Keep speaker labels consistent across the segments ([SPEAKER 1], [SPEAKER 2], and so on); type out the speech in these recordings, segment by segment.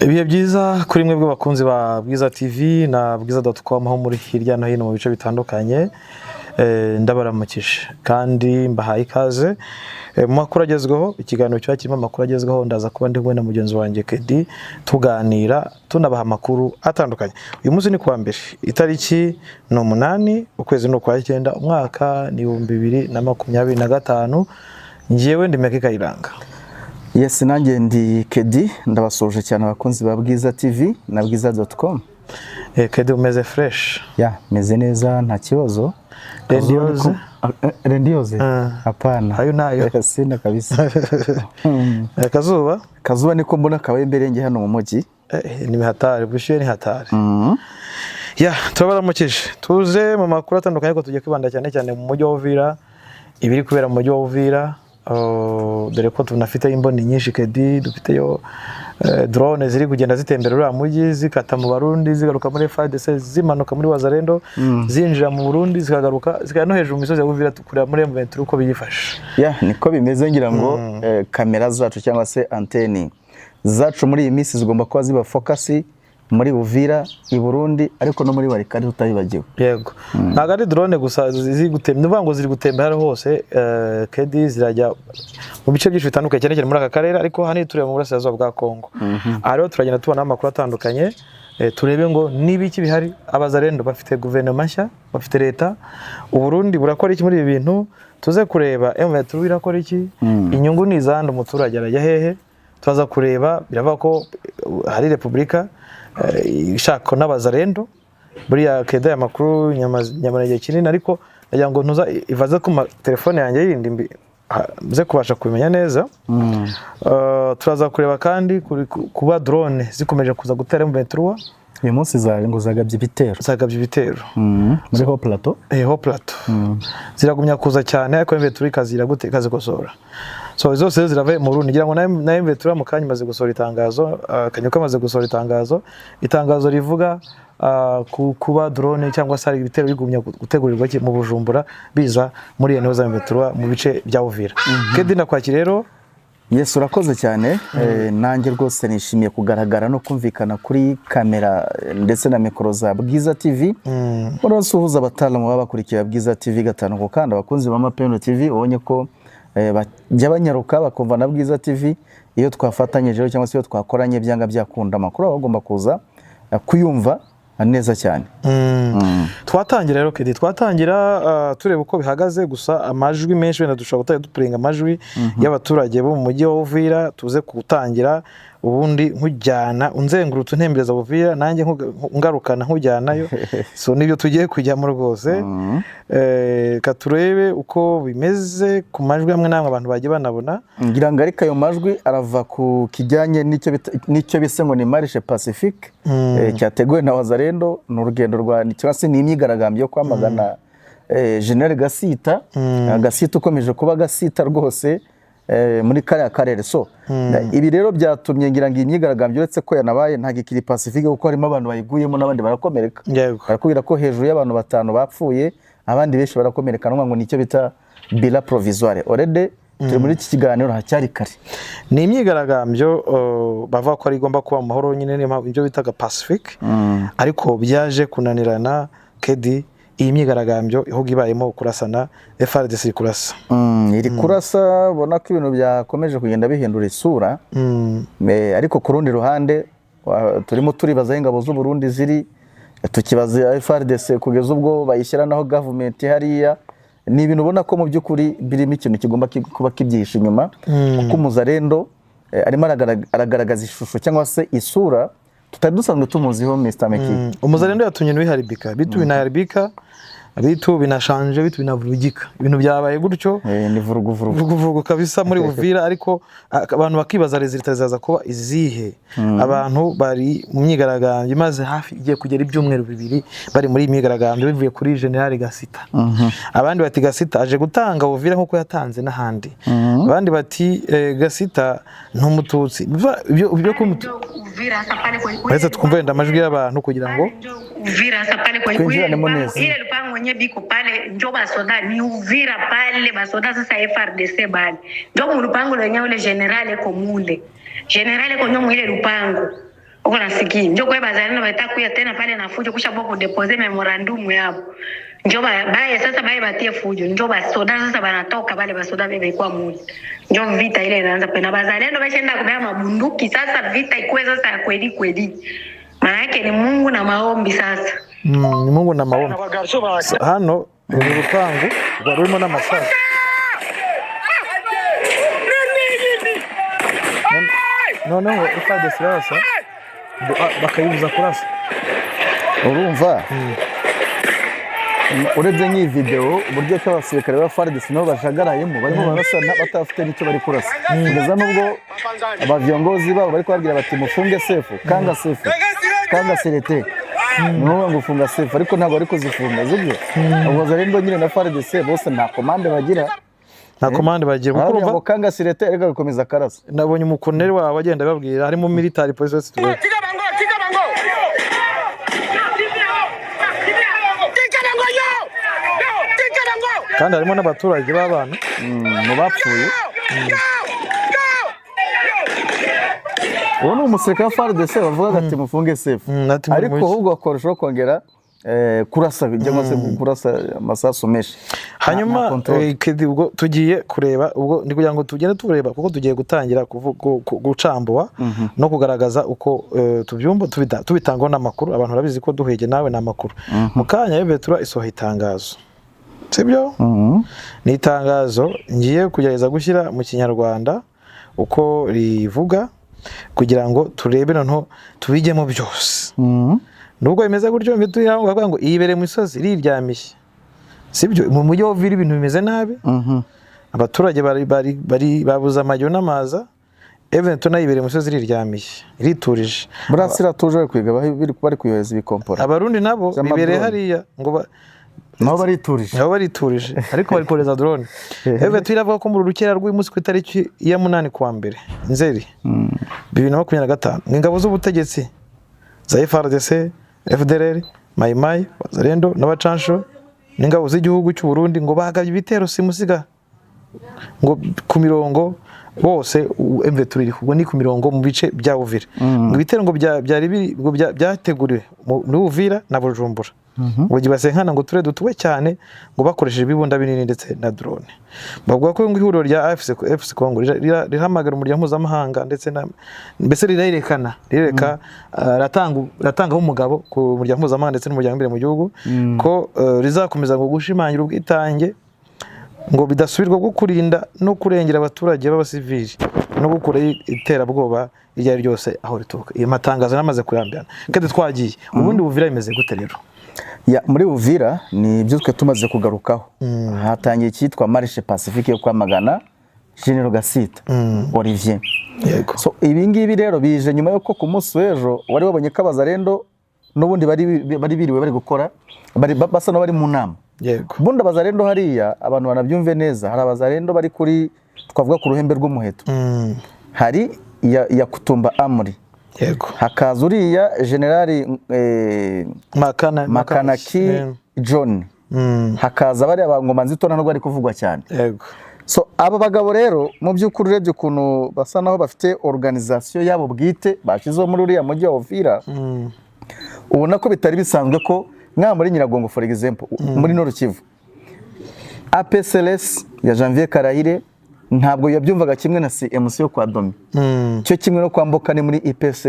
[SPEAKER 1] Ibihe byiza kuri mwebwe bakunzi ba Bwiza TV na bwiza.com, aho muri hirya no hino mu bice bitandukanye. Ndabaramukije kandi mbahaye ikaze mu makuru agezweho, ikiganiro kiba kirimo amakuru agezweho. Ndaza kuba ndi kumwe na mugenzi wanjye Kedi, tuganira, tunabaha amakuru atandukanye. Uyu munsi ni kuwa mbere, itariki ni 8, ukwezi ni ukwa cyenda, umwaka ni 2025. Njyewe ndi Meke Kayiranga.
[SPEAKER 2] Yes, nanjye ndi Kedi, ndabasuhuje cyane abakunzi ba Bwiza TV na bwiza.com.
[SPEAKER 1] Kedi, umeze fresh?
[SPEAKER 2] Ya, meze neza, nta kibazo.
[SPEAKER 1] Rendioze?
[SPEAKER 2] Rendioze? Hapana.
[SPEAKER 1] Hayo nayo.
[SPEAKER 2] Sina kabisa.
[SPEAKER 1] Kazuba?
[SPEAKER 2] Kazuba niko mbona kabaye mbere nge hano mu mujyi.
[SPEAKER 1] Ni hatari, bushyuhe ni hatari. Ya, turabaramukije. Tuze mu makuru atandukanye, ariko tugiye kwibanda cyane cyane mu mujyi wa Uvira, ibiri kubera mu mujyi wa Uvira, dore ko tunafite imboni nyinshi Kedi, dufiteyo drone ziri kugenda zitembera uriya mujyi, zikata mu Barundi, zigaruka muri FARDC, zimanuka muri Wazalendo, zinjira mu Burundi, zikagaruka, zikajya no hejuru mu misozi ya Uvira kureba muri M23 uko biyifashe.
[SPEAKER 2] Ya, niko bimeze. Ngira ngo kamera zacu cyangwa se anteni zacu muri iyi minsi zigomba kuba ziba focus muri Uvira, i Burundi, ariko no muri Walikale tutayibagiwe.
[SPEAKER 1] Yego. Ntabwo ari drone gusa ziri gutembera, ni ukuvuga ngo ziri gutembera hose, Kedi, zirajya mu bice byinshi bitandukanye, cyane cyane muri aka karere, ariko hano tureba mu burasirazuba bwa Kongo. Aha rero turagenda tubona amakuru atandukanye, turebe ngo niba iki bihari. Abazalendo bafite guverinoma nshya, bafite leta, Uburundi burakora iki muri ibi bintu? Tuze kureba M23 irakora iki, inyungu ni izande, umuturage arajya hehe? Turaza kureba, biravuga ko hari repubulika ishaka n'abazalendo. Buriya Keda, aya makuru nyamara igihe kinini, ariko ndagira ngo ntuza ivaze ku telefone yanjye yindi nze kubasha kubimenya neza. Turaza kureba kandi kuba drone zikomeje kuza gutera M23.
[SPEAKER 2] Uyu munsi ngo zagabye ibitero.
[SPEAKER 1] Zagabye ibitero.
[SPEAKER 2] Muri Haut Plateau.
[SPEAKER 1] Haut Plateau. Ziragumya kuza cyane, ariko M23 ikazira gute, ikazikosora. So zose zirava mu Burundi. Ngira ngo na M23 mu kanya imaze gusohora itangazo, Kanyuka amaze gusohora itangazo rivuga kuba drone cyangwa se hari ibitero bigumya gutegurirwa mu Bujumbura, biza muri iyo za M23 mu bice bya Uvira. Kedi, nakwakira rero.
[SPEAKER 2] Yes, urakoze cyane. Nanjye rwose nishimiye kugaragara no kumvikana kuri kamera ndetse na mikoro za Bwiza TV. Urasuhuza abataalamu baba bakurikira Bwiza TV gatanu ku kandi, abakunzi ba Mapendo TV, ubonye ko bajya banyaruka bakumva na Bwiza TV. Iyo twafatanyije cyangwa se iyo twakoranye, byanga byakunda amakuru baba bagomba kuza kuyumva neza cyane.
[SPEAKER 1] Twatangira rero Kedi, twatangira tureba uko bihagaze. Gusa amajwi menshi wenda dushobora gutangira dupuringa amajwi y'abaturage bo mu mujyi wa Uvira. Tuze gutangira ubundi nkujyana unzengurutse, untembereza Uvira, nanjye ngarukana nkujyanayo. So nibyo tugiye kujyamo rwose. Reka turebe uko bimeze ku majwi amwe n'amwe abantu bagiye banabona.
[SPEAKER 2] Ngira ngo ariko ayo majwi arava ku kijyanye n'icyo bise ngo ni marche pacifique cyateguwe na Wazalendo. Ni urugendo rwa cyangwa se ni imyigaragambyo yo kwamagana General Gasita. Gasita ukomeje kuba Gasita rwose muri kariya karere. So ibi rero byatumye, ngira ngo iyi myigaragambyo, uretse ko yanabaye, ntabwo ikiri pacifique, kuko harimo abantu bayiguyemo n'abandi barakomereka. Barakubwira ko hejuru y'abantu batanu bapfuye, abandi benshi barakomereka. Ngo nicyo bita bilan provisoire. Already turi muri iki kiganiro hacyari kare.
[SPEAKER 1] Ni imyigaragambyo bavuga ko ari igomba kuba mu mahoro nyine, niyo mpamvu ibyo bitaga pacific, ariko byaje kunanirana Kedi. Iyi myigaragambyo ihugu ibayemo kurasana, FARDC iri kurasa.
[SPEAKER 2] Iri kurasa, ubona ko ibintu byakomeje kugenda bihindura isura. Ariko ku rundi ruhande turimo turibaza aho ingabo z'u Burundi ziri, tukibaza FARDC kugeza ubwo bayishyiranaho government hariya. Ni ibintu ubona ko mu by'ukuri birimo ikintu kigomba kuba kibyihishe inyuma, kuko umuzarendo arimo aragaragaza ishusho cyangwa se isura tutari dusanzwe tumuziho, Mr. Meki.
[SPEAKER 1] Umuzalendo yatumye ibintu biharibika, bitu binaharibika, bitu binashanje, bitu binavurugika, ibintu byabaye gutyo.
[SPEAKER 2] Ni vuruguvurugu.
[SPEAKER 1] Vuguvugu kabisa muri Uvira. Ariko abantu bakibaza résultat zaza kuba izihe. Abantu bari mu myigaragambyo imaze hafi igiye kugera ibyumweru 2 bari muri iyi myigaragambyo, bivuye kuri General Gasita. Abandi bati Gasita aje gutanga Uvira nk'uko yatanze n'ahandi. Abandi bati Gasita ni umututsi. Ibyo Uretse twumve wenda amajwi y'abantu kugira ngo
[SPEAKER 3] Uvira sasa pale kwa
[SPEAKER 2] Twinjiranemo neza.
[SPEAKER 3] Ile lupango wenye biko pale njo basoda ni Uvira pale basoda sasa FARDC bale njo mu lupango lenye ule général ko mule, général ko njo mwile lupango. Uko nasikia njo kwa bazalendo batakuya tena pale na fujo kusha boko déposer mémorandum yabo, njo baye sasa baye batie fujo, njo basoda sasa banatoka bale basoda bebe kwa muli, njo vita ile inaanza pena bazalendo bashaenda kubeba mabunduki sasa, vita ikuwe sasa ya kweli kweli, maana yake ni Mungu na maombi sasa.
[SPEAKER 1] Ni Mungu na maombi. Hano uru rupangu rwari rurimo n'amasasu. Noneho FARDC irarasa, bakayibuza kurasa.
[SPEAKER 2] Urumva, urebye nk'iyi videwo, uburyo ki abasirikare ba FARDC nabo bajagarayemo, barimo barasa batafite n'icyo bari kurasa, kugeza n'ubwo abaviongozi babo bari kubabwira bati: "Mufunge sefu, kanga sefu, kanga sûreté." Ni ukuvuga ngo ufunga sefu, ariko ntabwo bari kuzifunga, sibyo? Ubwo rero nyine na FARDC bose nta commande bagira.
[SPEAKER 1] Nta commande bagira, kuko
[SPEAKER 2] Barababwira
[SPEAKER 1] urumva
[SPEAKER 2] ngo kanga sûreté, ariko agakomeza akarasa.
[SPEAKER 1] Nabonye umukoloneli wabo agenda ababwira, harimo military police wese tuwe.
[SPEAKER 4] Tika bango, tika bango. Tika bango yo! Tika bango!
[SPEAKER 1] Kandi harimo n'abaturage b'abana.
[SPEAKER 2] Mu bapfuye.
[SPEAKER 4] Go! Go!
[SPEAKER 2] Uwo ni umusirikare wa FARDC bavugaga ati: "Mufunge sefu."
[SPEAKER 1] Ati muri
[SPEAKER 2] Ariko
[SPEAKER 1] muki.
[SPEAKER 2] ahubwo bakarushaho kongera kurasa, cyangwa se kurasa amasasu menshi.
[SPEAKER 1] Hanyuma
[SPEAKER 2] Nta control.
[SPEAKER 1] Kedi, ubwo tugiye kureba, ubwo ni kugira ngo tugende tureba, kuko tugiye gutangira gucambua no kugaragaza uko tubyumva, tubitangaho n'amakuru. Abantu barabizi ko duhege nawe ni amakuru. Mu kanya Betura isohoye itangazo, sibyo? Ni itangazo ngiye kugerageza gushyira mu Kinyarwanda uko rivuga, kugira ngo turebe noneho tubijyemo byose. Nubwo bimeze gutyo, bavuga ngo iyibereye mu misozi iriryamiye, sibyo? Mu mujyi wa Uvira ibintu bimeze nabi. Abaturage bari babuze amajyo n'amaza. Eventu nayo ibereye mu misozi, iriryamiye, iriturije.
[SPEAKER 2] Buriya iratuje, bari kwiga, bari kuyohereza ibikompora.
[SPEAKER 1] Abarundi nabo
[SPEAKER 2] Z'amadrone.
[SPEAKER 1] bibereye hariya ngo
[SPEAKER 2] Nabo bariturije.
[SPEAKER 1] Nabo bariturije, ariko bari kohereza drone. Eventu iravuga ko mu rukera rw'uyu munsi, ku itariki ya 8 kuwa 1 Nzeri 2025, ngo ingabo z'ubutegetsi za FARDC, FDLR, Mai Mai, Wazalendo n'Abacansho n'ingabo z'igihugu cy'u Burundi ngo bagabye ibitero simusiga ngo ku mirongo bose M23 iriho. Ubwo ni ku mirongo mu bice bya Uvira. Ngo ibitero ngo byari biri ngo byateguriwe muri Uvira na Bujumbura, ngo byibasiye nkana ngo turere dutuwe cyane, ngo bakoresheje ibibunda binini ndetse na drone. Bavuga ko ngo ihuriro rya AFC FC Congo rihamagara umuryango mpuzamahanga, ndetse na mbese rirerekana rireka, riratanga umugabo ku muryango mpuzamahanga ndetse n'umuryango imbere mu gihugu ko rizakomeza ngo gushimangira ubwitange ngo bidasubirwa bwo kurinda no kurengera abaturage b'abasivili no gukuraho iterabwoba iryo ari ryose aho rituruka. Iyo matangazo namaze kurambirana kandi twagiye. Ubundi Buvira bimeze gute rero?
[SPEAKER 2] Ya, muri Uvira ni ibyo twe tumaze kugarukaho. Hatangiye icyitwa marche pacifique yo kwamagana General Gasita Olivier. So ibi ngibi rero bije nyuma y'uko ku munsi w'ejo wari wabonye ko abazarendo n'ubundi bari biriwe bari gukora, bari basa n'abari mu nama. Ubundi abazarendo hariya, abantu banabyumve neza, hari abazarendo bari kuri, twavuga, ku ruhembe rw'umuheto. Hari ya Kutumba Amuri, hakaza uriya generali
[SPEAKER 1] Makana.
[SPEAKER 2] Makanaki John, hakaza bariya ba Ngoma Nzito, ntabwo bari kuvugwa cyane. So aba bagabo rero, mu by'ukuri urebye ukuntu basa naho bafite organisation yabo bwite bashyizeho muri uriya mujyi wa Uvira, ubona ko bitari bisanzwe ko nka muri Nyiragongo, for example, muri Nord Kivu, APCLS ya Janvier Karahire ntabwo yabyumvaga kimwe na CMC yo kwa Domi, cyo kimwe no kwa Mboka ni muri IPC,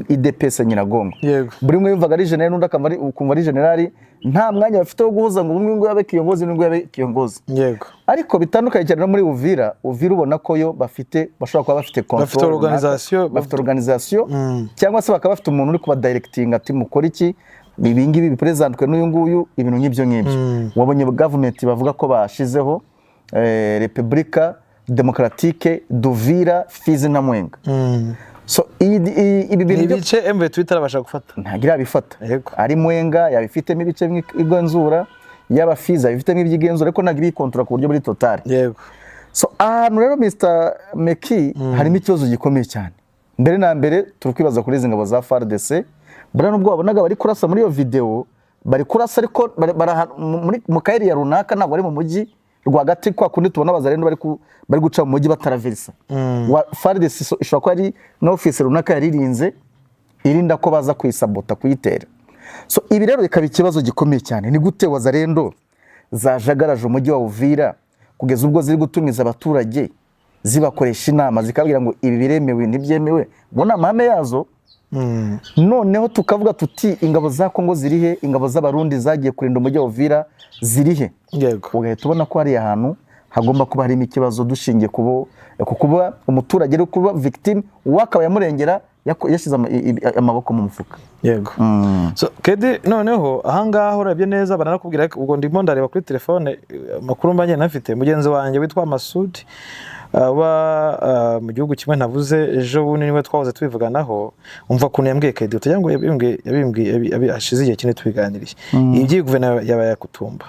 [SPEAKER 2] IDPS Nyiragongo. Buri umwe yumvaga ari general, n'undi akaba ukumva ari general. Nta mwanya bafite wo guhuza ngo umwe ngo yabe kiongozi n'undi ngo yabe kiongozi. Ariko bitandukanye cyane no muri Uvira. Uvira ubona ko yo bafite, bashobora kuba bafite control
[SPEAKER 1] Bafite organisation.
[SPEAKER 2] runaka, bafite organisation, cyangwa se bakaba bafite umuntu uri kuba directing ati: "Mukora iki, ibi ngibi bipresentwe n'uyu nguyu," ibintu nk'ibyo ngibyo. Wabonye government bavuga ko bashizeho Republika Démocratique d'Uvira, Fizi na Mwenga. So ibi
[SPEAKER 1] Ni
[SPEAKER 2] bintu
[SPEAKER 1] ibice M23 itarabasha gufata.
[SPEAKER 2] Ntabwo irabifata. Ari Mwenga yabifitemo ibice bimwe igenzura, yaba Fizi yabifitemo iby'igenzura, ariko ntabwo ibikontora ku buryo buri total. So ahantu rero, Mr Meki, harimo ikibazo gikomeye cyane. Mbere na mbere turi kwibaza kuri izi ngabo za FARDC. Buriya nubwo wabonaga bari kurasa muri iyo video, bari kurasa ariko bari mu ka area runaka, ntabwo bari mu mujyi rwagati kwa kundi tubona abazarendo bari guca mu mujyi bataraverisa. Wa FARDC ishobora kuba ari na office runaka yaririnze. Irinda ko baza kuyisabota, kuyitera. So ibi rero bikaba ikibazo gikomeye cyane. Ni gute Wazalendo zajagaraje umujyi wa Uvira kugeza ubwo ziri gutumiza abaturage, zibakoresha inama, zikabwira ngo ibi biremewe, ntibyemewe? Ngo ni amahame yazo. Noneho tukavuga tuti: ingabo za Kongo zirihe? Ingabo z'Abarundi zagiye kurinda umujyi wa Uvira zirihe? Ugahita ubona ko hariya hantu hagomba kuba harimo ikibazo, dushingiye ku kuba umuturage ari kuba victime, uwakaba yamurengera yashyize amaboko mu mufuka.
[SPEAKER 1] Yego. So kedi, noneho ahangaha urebye neza baranakubwira ko- ubwo ndimo ndareba kuri telefone, amakuru mba ngenda nafite mugenzi wanjye witwa Masudi, uba mu gihugu kimwe ntavuze, ejo bundi niwe twahoze tubivuganaho. Umva ukuntu yambwiye, kedi, utagira ngo yabimbwiye hashize igihe kinini tubiganiriye iby'iyi guverinoma yabaye Yakutumba.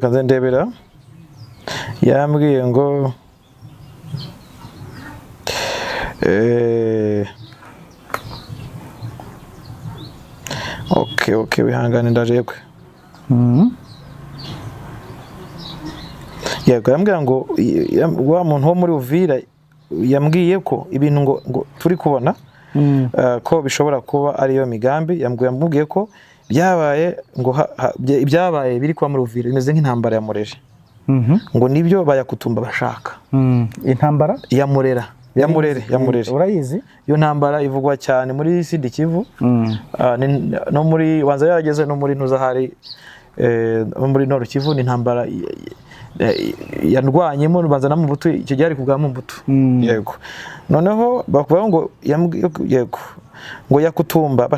[SPEAKER 1] Kanze ndebera, yambwiye ngo okay, wihangane ndarebwe. Yego, yambwira ngo wa muntu wo muri Uvira yambwiye ko ibintu ngo turi kubona, ko bishobora kuba ariyo migambi. Yamubwiye ko byabaye ngo ibyabaye biri kuba muri Uvira bimeze nk'intambara ya Murere, ngo nibyo bayakutumba bashaka.
[SPEAKER 2] Intambara
[SPEAKER 1] ya Murera, ya Murere, ya Murere.
[SPEAKER 2] Urayizi?
[SPEAKER 1] Iyo ntambara ivugwa cyane muri Sud Kivu. No muri wanza yarageze no muri Ntuzahari, no muri Nord Kivu. Ni intambara yarwanyemo banza na Mobutu, icyo gihe ari ku bwa Mobutu. Yego, noneho bakuvuga ngo yego, ngo Yakutumba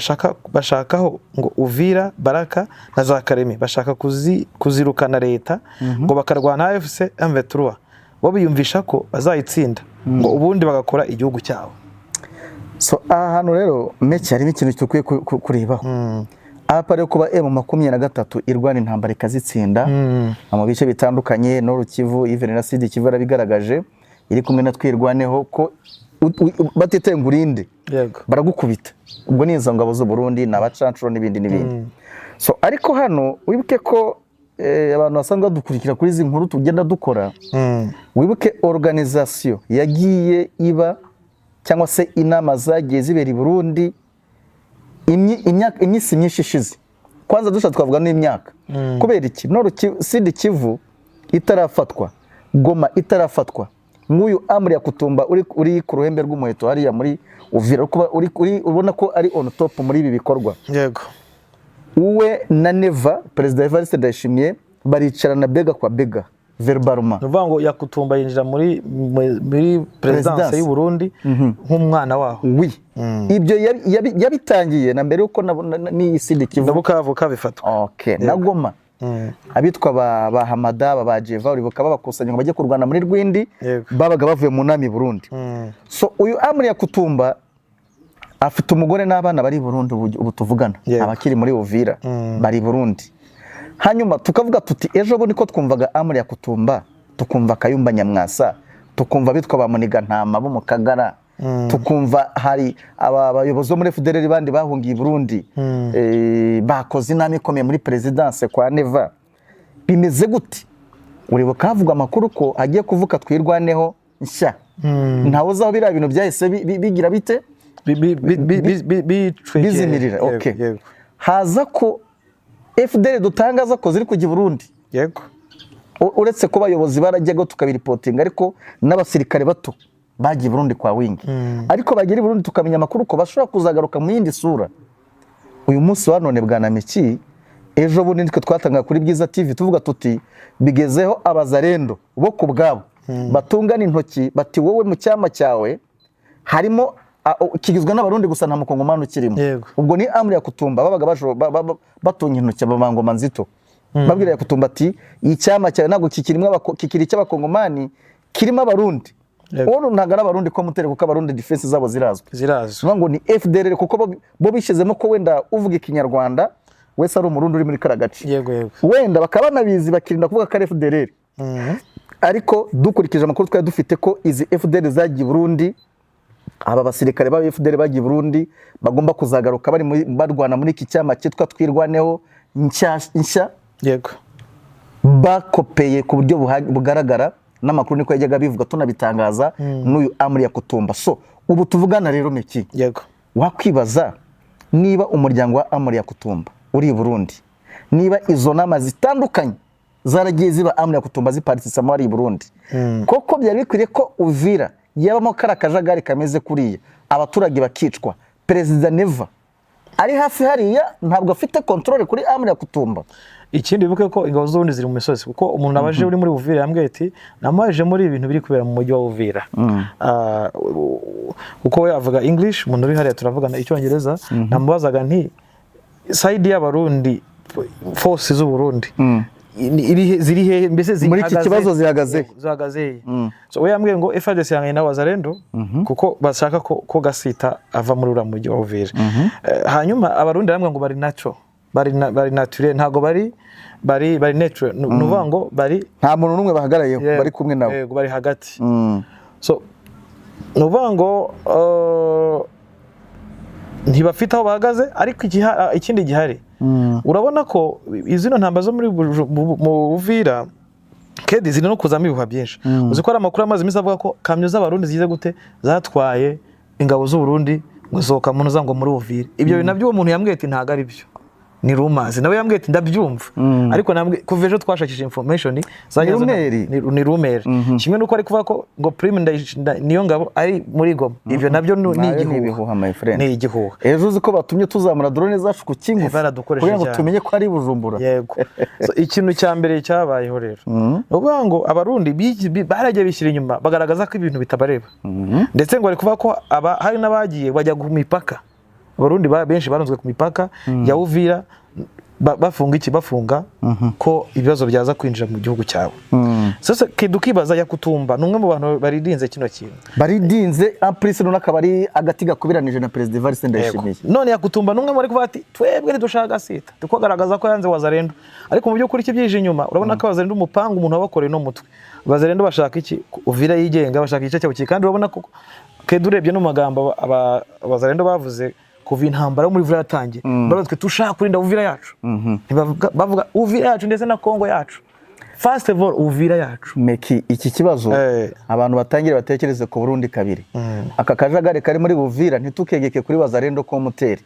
[SPEAKER 1] bashakaho ngo Uvira, Baraka na za Karemi, bashaka kuzirukana leta, ngo bakarwana AFC M23, bo biyumvisha ko bazayitsinda, ngo ubundi bagakora igihugu cyabo.
[SPEAKER 2] So aha hantu rero meke harimo ikintu dukwiye kurebaho. Apa rero kuba M23 irwana intambara ikazitsinda mu bice bitandukanye, Nord Kivu, even na Sud Kivu yarabigaragaje iri kumwe na Twirwaneho, ko batitaye ngo urinde, baragukubita. Ubwo ni izo ngabo z'u Burundi, ni abacancuro n'ibindi n'ibindi. So ariko hano wibuke ko abantu basanzwe badukurikira kuri izi nkuru tugenda dukora, wibuke organisation yagiye iba cyangwa se inama zagiye zibera i Burundi iminsi myinshi ishize. Kwanza dushatse twavuga n'imyaka. Kubera iki? Nord Sud Kivu itarafatwa, Goma itarafatwa, nk'uyu Amri Yakutumba uri ku ruhembe rw'umuheto hariya muri Uvira, uri ubona ko ari on top muri ibi bikorwa. Uwe na Neva, Perezida Evariste Ndayishimiye, baricarana bega kwa bega verbalement.
[SPEAKER 1] Ni ukuvuga ngo Yakutumba yinjira muri perezidanse
[SPEAKER 2] Perezidanse.
[SPEAKER 1] y'u Burundi nk'umwana waho.
[SPEAKER 2] Oui, ibyo yabitangiye na mbere yuko n'iyi Sud Kivu
[SPEAKER 1] na Bukavu kabifatwa.
[SPEAKER 2] Okay, na Goma, abitwa ba Hamada, ba Jeva, uribuka babakusanya ngo bajye kurwana muri Rwindi, babaga bavuye mu nama i Burundi. So uyu Amri Yakutumba afite umugore n'abana bari i Burundi ubu tuvugana. Abakiri muri Uvira bari i Burundi. Hanyuma tukavuga tuti ejo bundi ko twumvaga Amri Yakutumba, tukumva Kayumba Nyamwasa, tukumva abitwa ba Muniga-Ntama bo mu Kagara, tukumva hari aba bayobozi bo muri FDLR bandi bahungiye i Burundi, bakoze inama ikomeye muri perezidanse kwa Neva, bimeze gute? Uribuka havugwa amakuru ko hagiye kuvuka Twirwaneho nshya. Ntawe uzi aho biriya bintu byahise bigira bite?
[SPEAKER 1] Bicwekera.
[SPEAKER 2] Bizimirira.
[SPEAKER 1] Yego,
[SPEAKER 2] Okay.
[SPEAKER 1] yego.
[SPEAKER 2] Haza ko FDL dutangaza ko ziri kujya i Burundi. Uretse ko abayobozi barajyaga tukabiripotinga, ariko n'abasirikare bato bagiye i Burundi kwa wingi, ariko bagera i Burundi tukamenya amakuru ko bashobora kuzagaruka mu yindi sura. Uyu munsi wa none, bwana Miki, ejo bundi nitwe twatanga kuri Bwiza TV tuvuga tuti bigezeho Abazarendo bo ku bwabo batungana intoki, bati wowe mu cyama cyawe harimo kigizwe n'Abarundi gusa, nta mukongomani ukirimo. Ubwo ni Amri Yakutumba babaga batunga intoki abangoma nzito, babwira Yakutumba ati icyama cyawe ntabwo kikirimo kikiri icy'Abakongomani, kirimo Abarundi. Ubu ntabwo ari Abarundi ko mutere, kuko Abarundi defense zabo zirazwi.
[SPEAKER 1] Zirazwi.
[SPEAKER 2] Bivuga ngo ni FDLR, kuko bo bishyizemo ko wenda uvuga Ikinyarwanda wese ari Umurundi uri muri kariya gace.
[SPEAKER 1] yego yego
[SPEAKER 2] Wenda bakaba banabizi, bakirinda kuvuga ko ari FDLR. Ariko dukurikije amakuru twari dufite ko izi FDL zagiye i Burundi, aba basirikare ba FDL bagiye i Burundi bagomba kuzagaruka bari barwana muri iki cyama cyitwa Twirwaneho nshya nshya, bakopeye ku buryo bugaragara. N'amakuru niko yajyaga bivuga, tunabitangaza n'uyu Amuri Yakutumba. So ubu tuvugana rero, Meki, wakwibaza niba umuryango wa Amuri Yakutumba uri i Burundi, niba izo nama zitandukanye zaragiye ziba, Amuri Yakutumba ziparticipamo ari i Burundi, koko byari bikwiriye ko Uvira yabamo kariya kajagari kameze kuriya, abaturage bakicwa, Perezida Neva ari hafi hariya, ntabwo afite contrôle kuri Amuri Yakutumba?
[SPEAKER 1] Ikindi, wibuke ko ingabo z'Uburundi ziri mu misozi, kuko umuntu abaje uri muri Uvira yambwiye ati namaje muri ibintu biri kubera mu mujyi wa Uvira. Kuko we avuga English, umuntu uri hariya turavugana Icyongereza. Namubazaga nti side y'Abarundi, force z'Uburundi ziri hehe mbese?
[SPEAKER 2] Muri iki kibazo zihagaze he?
[SPEAKER 1] Zihagaze he? So we yambwiye ngo FARDC yanganye na Wazalendo kuko bashaka ko Gasita ava muri uriya mujyi wa Uvira. Hanyuma Abarundi barambwira ngo bari naco bari naturel, ntago bari natural, ni ukuvuga ngo bari
[SPEAKER 2] Nta muntu n'umwe bahagarayeho.
[SPEAKER 1] Yego,
[SPEAKER 2] Bari kumwe nawe.
[SPEAKER 1] Yego, bari hagati. So ni ukuvuga ngo ntibafite aho bahagaze, ariko ikindi gihari, urabona ko izino ntambara zo muri mu Buvira kedi ziri no kuzamo ibihuha byinshi. Uzi ko hari amakuru amaze iminsi avuga ko kamyo z'Abarundi zigize gute, zatwaye ingabo z'Uburundi ngo sohoka mu ntuza ngo muri Uvira. Ibyo bintu nabyo uwo muntu yambwiye ati ntabwo ari byo, ni rumors. Nawe yambwiye ati ndabyumva, ariko kuva ejo twashakishije information
[SPEAKER 2] Ni rumeur.
[SPEAKER 1] Ni rumeur, kimwe nuko ari kuvuga ko ngo Prime niyo ngabo ari muri Goma. Ibyo nabyo ni
[SPEAKER 2] Nayo ni
[SPEAKER 1] igihuha.
[SPEAKER 2] ibihuha, my friend.
[SPEAKER 1] Ni igihuha.
[SPEAKER 2] Ejo uzi ko batumye tuzamura drone zacu ku Kingufu
[SPEAKER 1] Baradukoresheje
[SPEAKER 2] kugira ngo
[SPEAKER 1] cyane.
[SPEAKER 2] tumenye ko ari Bujumbura.
[SPEAKER 1] Yego. So, ikintu cya mbere cyabayeho rero, ni ukuvuga ngo Abarundi baragiye bishyira inyuma, bagaragaza ko ibintu bitabareba, ndetse ngo bari kuvuga ko hari n'abagiye bajya ku mipaka. Abarundi benshi barunzwe ku mipaka ya Uvira, bafunga iki, bafunga ko ibibazo byaza kwinjira mu gihugu cyabo. Sasa ukibaza, Yakutumba ni umwe mu bantu baririnze kino kintu.
[SPEAKER 2] Baridinze, en plus none akaba ari agati gakubiranije na Perezida Evariste Ndayishimiye.
[SPEAKER 1] None Yakutumba ni umwe muri kuvuga ati twebwe ntidushaka Gasita, tukagaragaza ko yanze Wazalendo, ariko mu by'ukuri ikibyije inyuma, urabona ko Wazalendo umupanga umuntu wabakoreye no mutwe. Wazalendo bashaka iki? Uvira yigenga, bashaka igice cyabo kandi urabona ko kedi urebye no mu magambo Abazalendo bavuze kuva intambara yo muri Uvira yatangiye, baravuga twe tushaka kurinda Uvira yacu. Ntibavuga, bavuga Uvira yacu ndetse na Kongo yacu. First of all, Uvira yacu.
[SPEAKER 2] Meki, iki kibazo abantu batangire batekereze ku Burundi kabiri. Aka kajagari kari muri Buvira ntitukegeke kuri Wazalendo komuteri.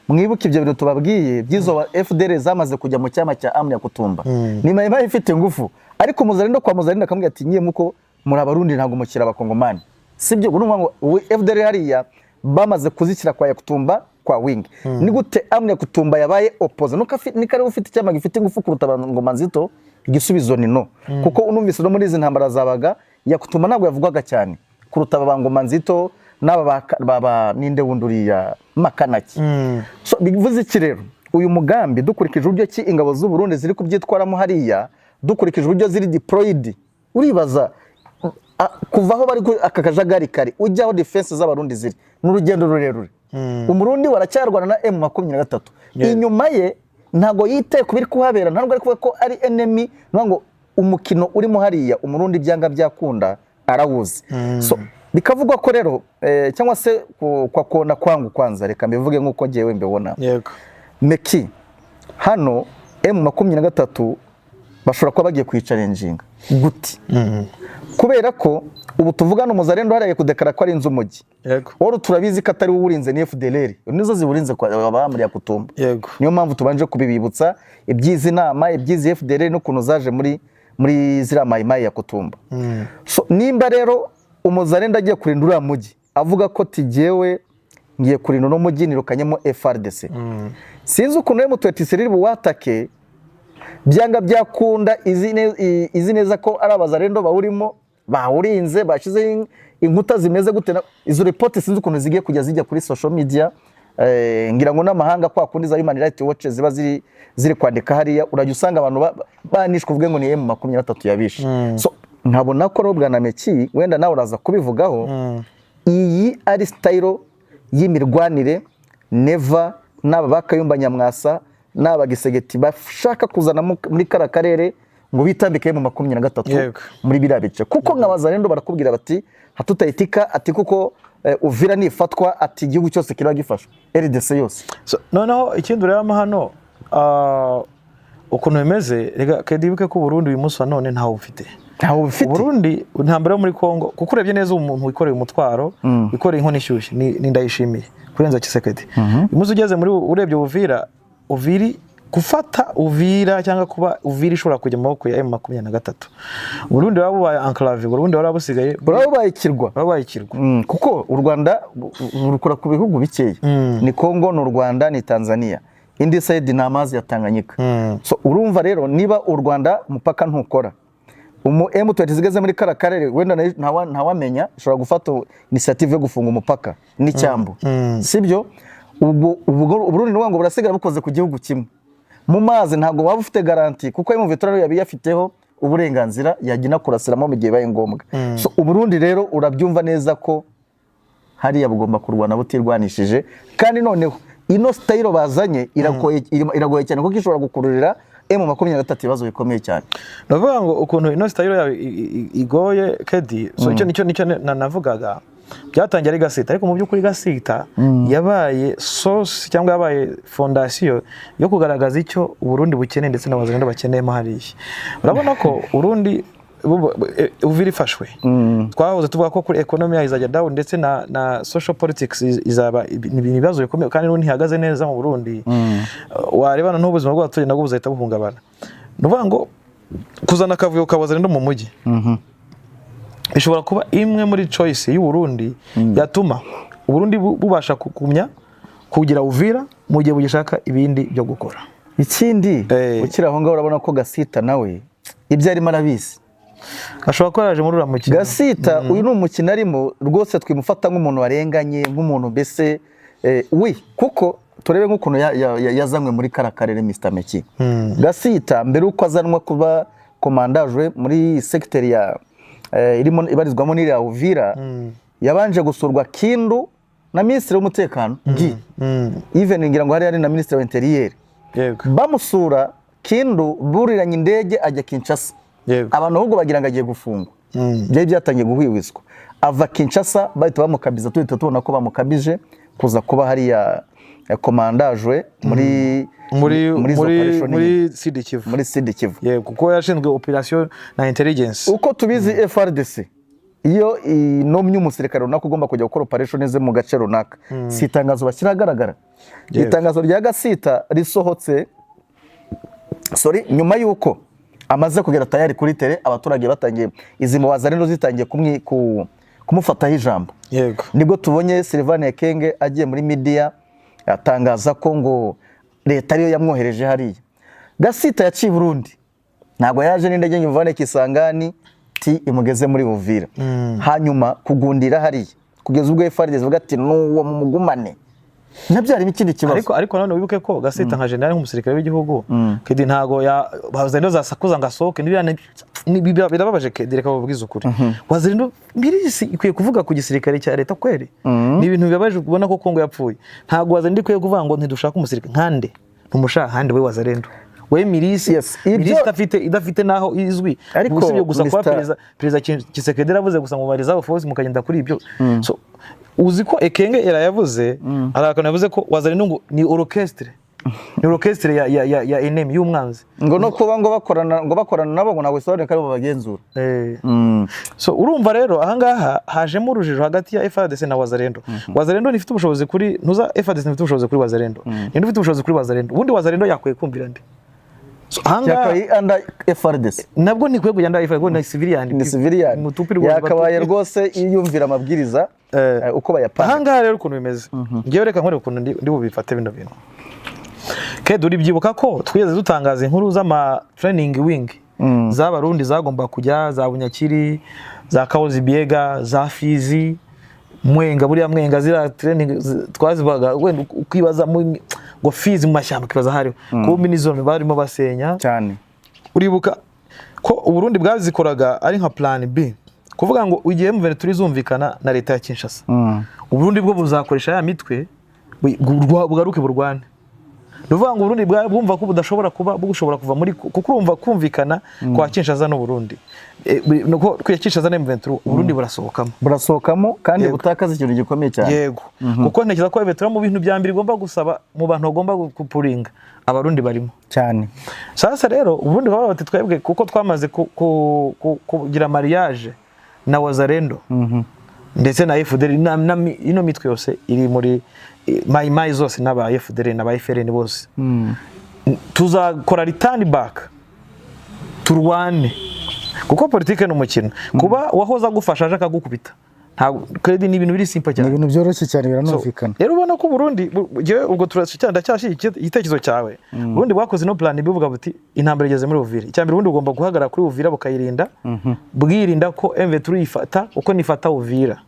[SPEAKER 2] Mwibuke ibyo bintu tubabwiye by'izo FDLR zamaze kujya mu cyama cya Amri Yakutumba. Ni Mayimayi ifite ingufu, ariko Muzalendo kwa Muzalendo akamubwira ati ngiye muko muri Abarundi, ntabwo mukira Abakongomani, sibyo? Urumva ngo FDLR hariya bamaze kuzishyira kwa Yakutumba kwa wing. Ni gute Amri Yakutumba yabaye opposé nuko niko ariwe ufite icyama gifite ingufu kuruta Ngoma Nzito? Igisubizo ni no, kuko unumvise no muri izi ntambara zabaga, Yakutumba ntabwo yavugwaga cyane kuruta aba Ngoma Nzito n'aba ba ninde wundi uriya Makanaki. So bivuze iki rero? Uyu mugambi, dukurikije uburyo ki ingabo z'u Burundi ziri kubyitwaramo hariya, dukurikije uburyo ziri deployed, uribaza kuva aho bari aka kajagari kari ujya aho defense z'Abarundi ziri ni urugendo rurerure. Umurundi waracyarwana na M23 inyuma ye, ntabwo yitaye ku biri kuhabera, ntabwo ari kuvuga ko ari enemy. Ni ngo umukino urimo hariya, Umurundi byanga byakunda arawuzi. So bikavugwa ko rero cyangwa se kwa kona kwangu, kwanza reka mbivuge nk'uko ngewe mbibona. Meki, hano M23 bashobora kuba bagiye kuyichallenginga guti? Kubera ko ubu tuvugana Umuzarendo hariya kudekara ko ari inzu umujyi. Wari turabizi ko atari we uwurinze, ni FDLR nizo ziwurinze kwa abamuriya Kutumba. Niyo mpamvu tubanje kubibibutsa iby'izi nama, iby'izi FDLR n'ukuntu zaje muri ziriya Mayimayi ya Kutumba. So, nimba rero Umuzarendo agiye kurinda uriya mujyi, avuga ko tigewe ngiye kurinda uno mujyi nirukanyemo FARDC, sinzi ukuntu M23 iri buwatake. Byanga byakunda izi neza ko ari Abazarendo bawurimo, bawurinze, bashyizeho inkuta zimeze gute. Izo ripoti sinzi ukuntu zigiye kujya zijya kuri social media. Ngira ngo n'amahanga kwa kundi za Human Rights Watch ziba ziri kwandika hariya, urajya usanga abantu banishwe uvuge ngo ni M23 yabishe. So nkabona ko rero, bwana Meki, wenda nawe uraza kubivugaho, iyi ari style y'imirwanire Neva n'aba ba Kayumba Nyamwasa n'aba Gisegeti bashaka kuzana muri kara karere ngo bitambike mu 23 muri biriya bice, kuko nka Bazarendo barakubwira bati hatutayitika, ati kuko Uvira nifatwa, ati igihugu cyose kiraba gifashwe, RDC yose.
[SPEAKER 1] So, noneho ikindi urebamo hano, ukuntu bimeze, reka kedi wibuke ko Burundi uyu munsi wa none ntawe bufite.
[SPEAKER 2] Ntawe bufite.
[SPEAKER 1] Uburundi, intambara yo muri Kongo, kuko urebye neza umuntu wikoreye umutwaro, wikoreye inkono ishyushye ni Ndayishimiye kurenza Tshisekedi. Uyu munsi ugeze muri, urebye Uvira, Uviri gufata Uvira cyangwa kuba Uvira ishobora kujya mu maboko ya M23, Uburundi baba bubaye enclave, Uburundi baba busigaye
[SPEAKER 2] Buraba bubaye ikirwa.
[SPEAKER 1] Baba bubaye ikirwa.
[SPEAKER 2] Kuko u Rwanda rukora ku bihugu bikeya, ni Kongo, ni u Rwanda, ni Tanzania, indi side ni amazi ya Tanganyika. So urumva rero, niba u Rwanda umupaka ntukora, umu M23 zigeze muri kara karere, wenda ntawamenya, ishobora gufata initiative yo gufunga umupaka n'icyambu, sibyo? Ubwo Uburundi ni ngo burasigara bukoze ku gihugu kimwe mu mazi, ntabwo waba ufite garantie, kuko M23 yabi yafiteho uburenganzira, yajya inakurasiramo mu gihe bibaye ngombwa. So Uburundi rero urabyumva neza ko hariya bugomba kurwana butirwanishije, kandi noneho ino style bazanye iragoye cyane, kuko ishobora gukururira M23 ibibazo bikomeye cyane.
[SPEAKER 1] Ndavuga ngo ukuntu ino style yawe igoye kedi. So icyo nicyo navugaga, byatangiye ari Gasita, ariko mu by'ukuri Gasita yabaye source cyangwa yabaye fondation yo kugaragaza icyo Uburundi bukeneye ndetse n'Abazarendo bakeneyemo hariya. Urabona ko Urundi Uvira ifashwe, twahoze tuvuga ko kuri economy yayo izajya down, ndetse na social politics izaba ni ibibazo bikomeye, kandi n'ubu ntihagaze neza mu Burundi. Warebana n'ubuzima bw'abaturage nabwo buzahita buhungabana. Ni ukuvuga ngo kuzana akavuyo ka Wazalendo mu mujyi bishobora kuba imwe muri choice y'u Burundi yatuma Uburundi bubasha kugumya kugira Uvira mu gihe bugishaka ibindi byo gukora.
[SPEAKER 2] Ikindi, ukiri aho ngaho, urabona ko Gasita nawe ibyo arimo arabizi.
[SPEAKER 1] Ashobora kuba yaraje muri uriya mukino.
[SPEAKER 2] Gasita uyu ni umukino arimo rwose, twimufata nk'umuntu warenganye, nk'umuntu mbese we, kuko turebe nk'ukuntu yazanywe muri kara karere. Mr Meki, Gasita mbere uko azanwa kuba komandajwe muri secteur ya irimo ibarizwamo n'iriya Uvira, yabanje gusurwa Kindu na minisitiri w'umutekano Guy, even ngira ngo hari na minisitiri wa intérieur. Bamusura Kindu, buriranye indege ajya Kinshasa. Abantu ahubwo bagira ngo agiye gufungwa, byari byatangiye guhwihwiswa. Ava Kinshasa bahita bamukabiza, tuhita tubona ko bamukabije kuza kuba hariya komandajwe muri
[SPEAKER 1] muri
[SPEAKER 2] izo
[SPEAKER 1] muri
[SPEAKER 2] operation
[SPEAKER 1] muri
[SPEAKER 2] nyine.
[SPEAKER 1] Sud Kivu.
[SPEAKER 2] Muri Sud Kivu.
[SPEAKER 1] Yego, kuko yashinzwe operation na intelligence.
[SPEAKER 2] Uko tubizi, FARDC iyo inomye umusirikare runaka ugomba kujya gukora operation ze mu gace runaka, si itangazo bashyira ahagaragara? Itangazo rya Gasita risohotse, sorry, nyuma y'uko amaze kugera tayari kuri terrain, abaturage batangiye, izi Wazalendo zitangiye kumufataho ijambo. Nibwo tubonye Sylvain Ekenge agiye muri media atangaza ko ngo leta ariyo yamwohereje hariya. Gasita yaciye i Burundi, ntabwo yaje n'indege ngo imuvane Kisangani ti imugeze muri Uvira, hanyuma kugundira hariya kugeza ubwo FARDC ivuga ati nuwo mumugumane, nabyo harimo ikindi kibazo.
[SPEAKER 1] Ariko nanone wibuke ko Gasita nka general, nk'umusirikare w'igihugu, kedi ntago ya Wazalendo zasakuza ngo asohoke. Birababaje kedi, reka babwize ukuri. Wazalendo milice ikwiye kuvuga ku gisirikare cya leta kweri? Ni ibintu bibabaje kubona ko Kongo yapfuye. Ntago Wazalendo ikwiye kuvuga ngo ntidushaka umusirikare nkande, ntumushaka hande we Wazalendo we milice.
[SPEAKER 2] Yes,
[SPEAKER 1] Milice idafite naho izwi.
[SPEAKER 2] Ariko
[SPEAKER 1] usibye gusa kuba
[SPEAKER 2] Mr.
[SPEAKER 1] perezida Tshisekedi yaravuze gusa ngo bariza force mukagenda kuri ibyo. So uzi ko Ekenge era yavuze, hari akantu yavuze ko Wazalendo ngo ni orchestre, ni orchestre ya enemy, y'umwanzi.
[SPEAKER 2] Ngo no kuba ngo bakorana nabo ngo ntabwo bisobanuye ko aribo babagenzura.
[SPEAKER 1] So urumva rero ahangaha hajemo urujijo hagati ya FARDC na Wazalendo. Wazalendo ntifite ubushobozi kuri ntuza, FARDC ntifite ubushobozi kuri Wazalendo. Ninde ufite ubushobozi kuri Wazalendo? Ubundi Wazalendo yakwiye kumvira nde? So ahangaha
[SPEAKER 2] Yakabaye under FARDC.
[SPEAKER 1] Nabwo ntikwiye kugenda FARDC, ni civilian.
[SPEAKER 2] Ni civilian.
[SPEAKER 1] Mutupi rwose.
[SPEAKER 2] Yakabaye
[SPEAKER 1] batupi.
[SPEAKER 2] Rwose yiyumvira amabwiriza uko bayapanga.
[SPEAKER 1] Ahangaha rero ukuntu bimeze, ngewe reka nkore ukuntu ndi bubifate bino bintu. Kedi, uribyibuka ko twigeze dutangaza inkuru z'ama training wing z'Abarundi zagomba kujya za Bunyakiri, za Kahozi Biega, za Fizi, Mwenga. Buriya Mwenga ziriya training twazibaga, wenda ukibaza ngo Fizi mu mashyamba, ukibaza hariho kumbi n'izo barimo basenya.
[SPEAKER 2] Cyane.
[SPEAKER 1] Uribuka ko Uburundi bwazikoraga ari nka plan B, kuvuga ngo igihe M23 turizumvikana na leta ya Kinshasa, Uburundi bwo buzakoresha ya mitwe bugaruke burwane. Ni ukuvuga ngo Uburundi bwumva ko budashobora kuba bushobora kuva muri, kuko urumva kumvikana kwa Kinshasa n'u Burundi, nuko kwa Kinshasa na M23, Uburundi burasohokamo.
[SPEAKER 2] Burasohokamo kandi
[SPEAKER 1] Yego.
[SPEAKER 2] butakaza ikintu gikomeye cyane.
[SPEAKER 1] Yego, kuko ntekereza ko M23 mu bintu bya mbere igomba gusaba mu bantu bagomba kupuringa, Abarundi barimo.
[SPEAKER 2] Cyane.
[SPEAKER 1] Sasa rero ubundi baba bati: "Twebwe kuko twamaze kugira mariage na Wazalendo ndetse na FDL na ino mitwe yose iri muri Mai Mai zose n'aba FDL n'aba FRN bose, tuzakora return back, turwane," kuko politike ni umukino. Kuba wahoze agufasha aje akagukubita, ntabwo credit, ni ibintu biri simple
[SPEAKER 2] Ni
[SPEAKER 1] cyane.
[SPEAKER 2] ibintu byoroshye cyane, biranumvikana.
[SPEAKER 1] Rero ubona ko Burundi jewe ubwo ndacyashyigikiye igitekerezo cyawe. Burundi bwakoze ino plan, buvuga buti: "Intambara igeze muri Uvira." Icya mbere, Burundi bugomba guhagarara kuri Uvira, bukayirinda, bwirinda ko M23 ifata, uko nifata Uvira,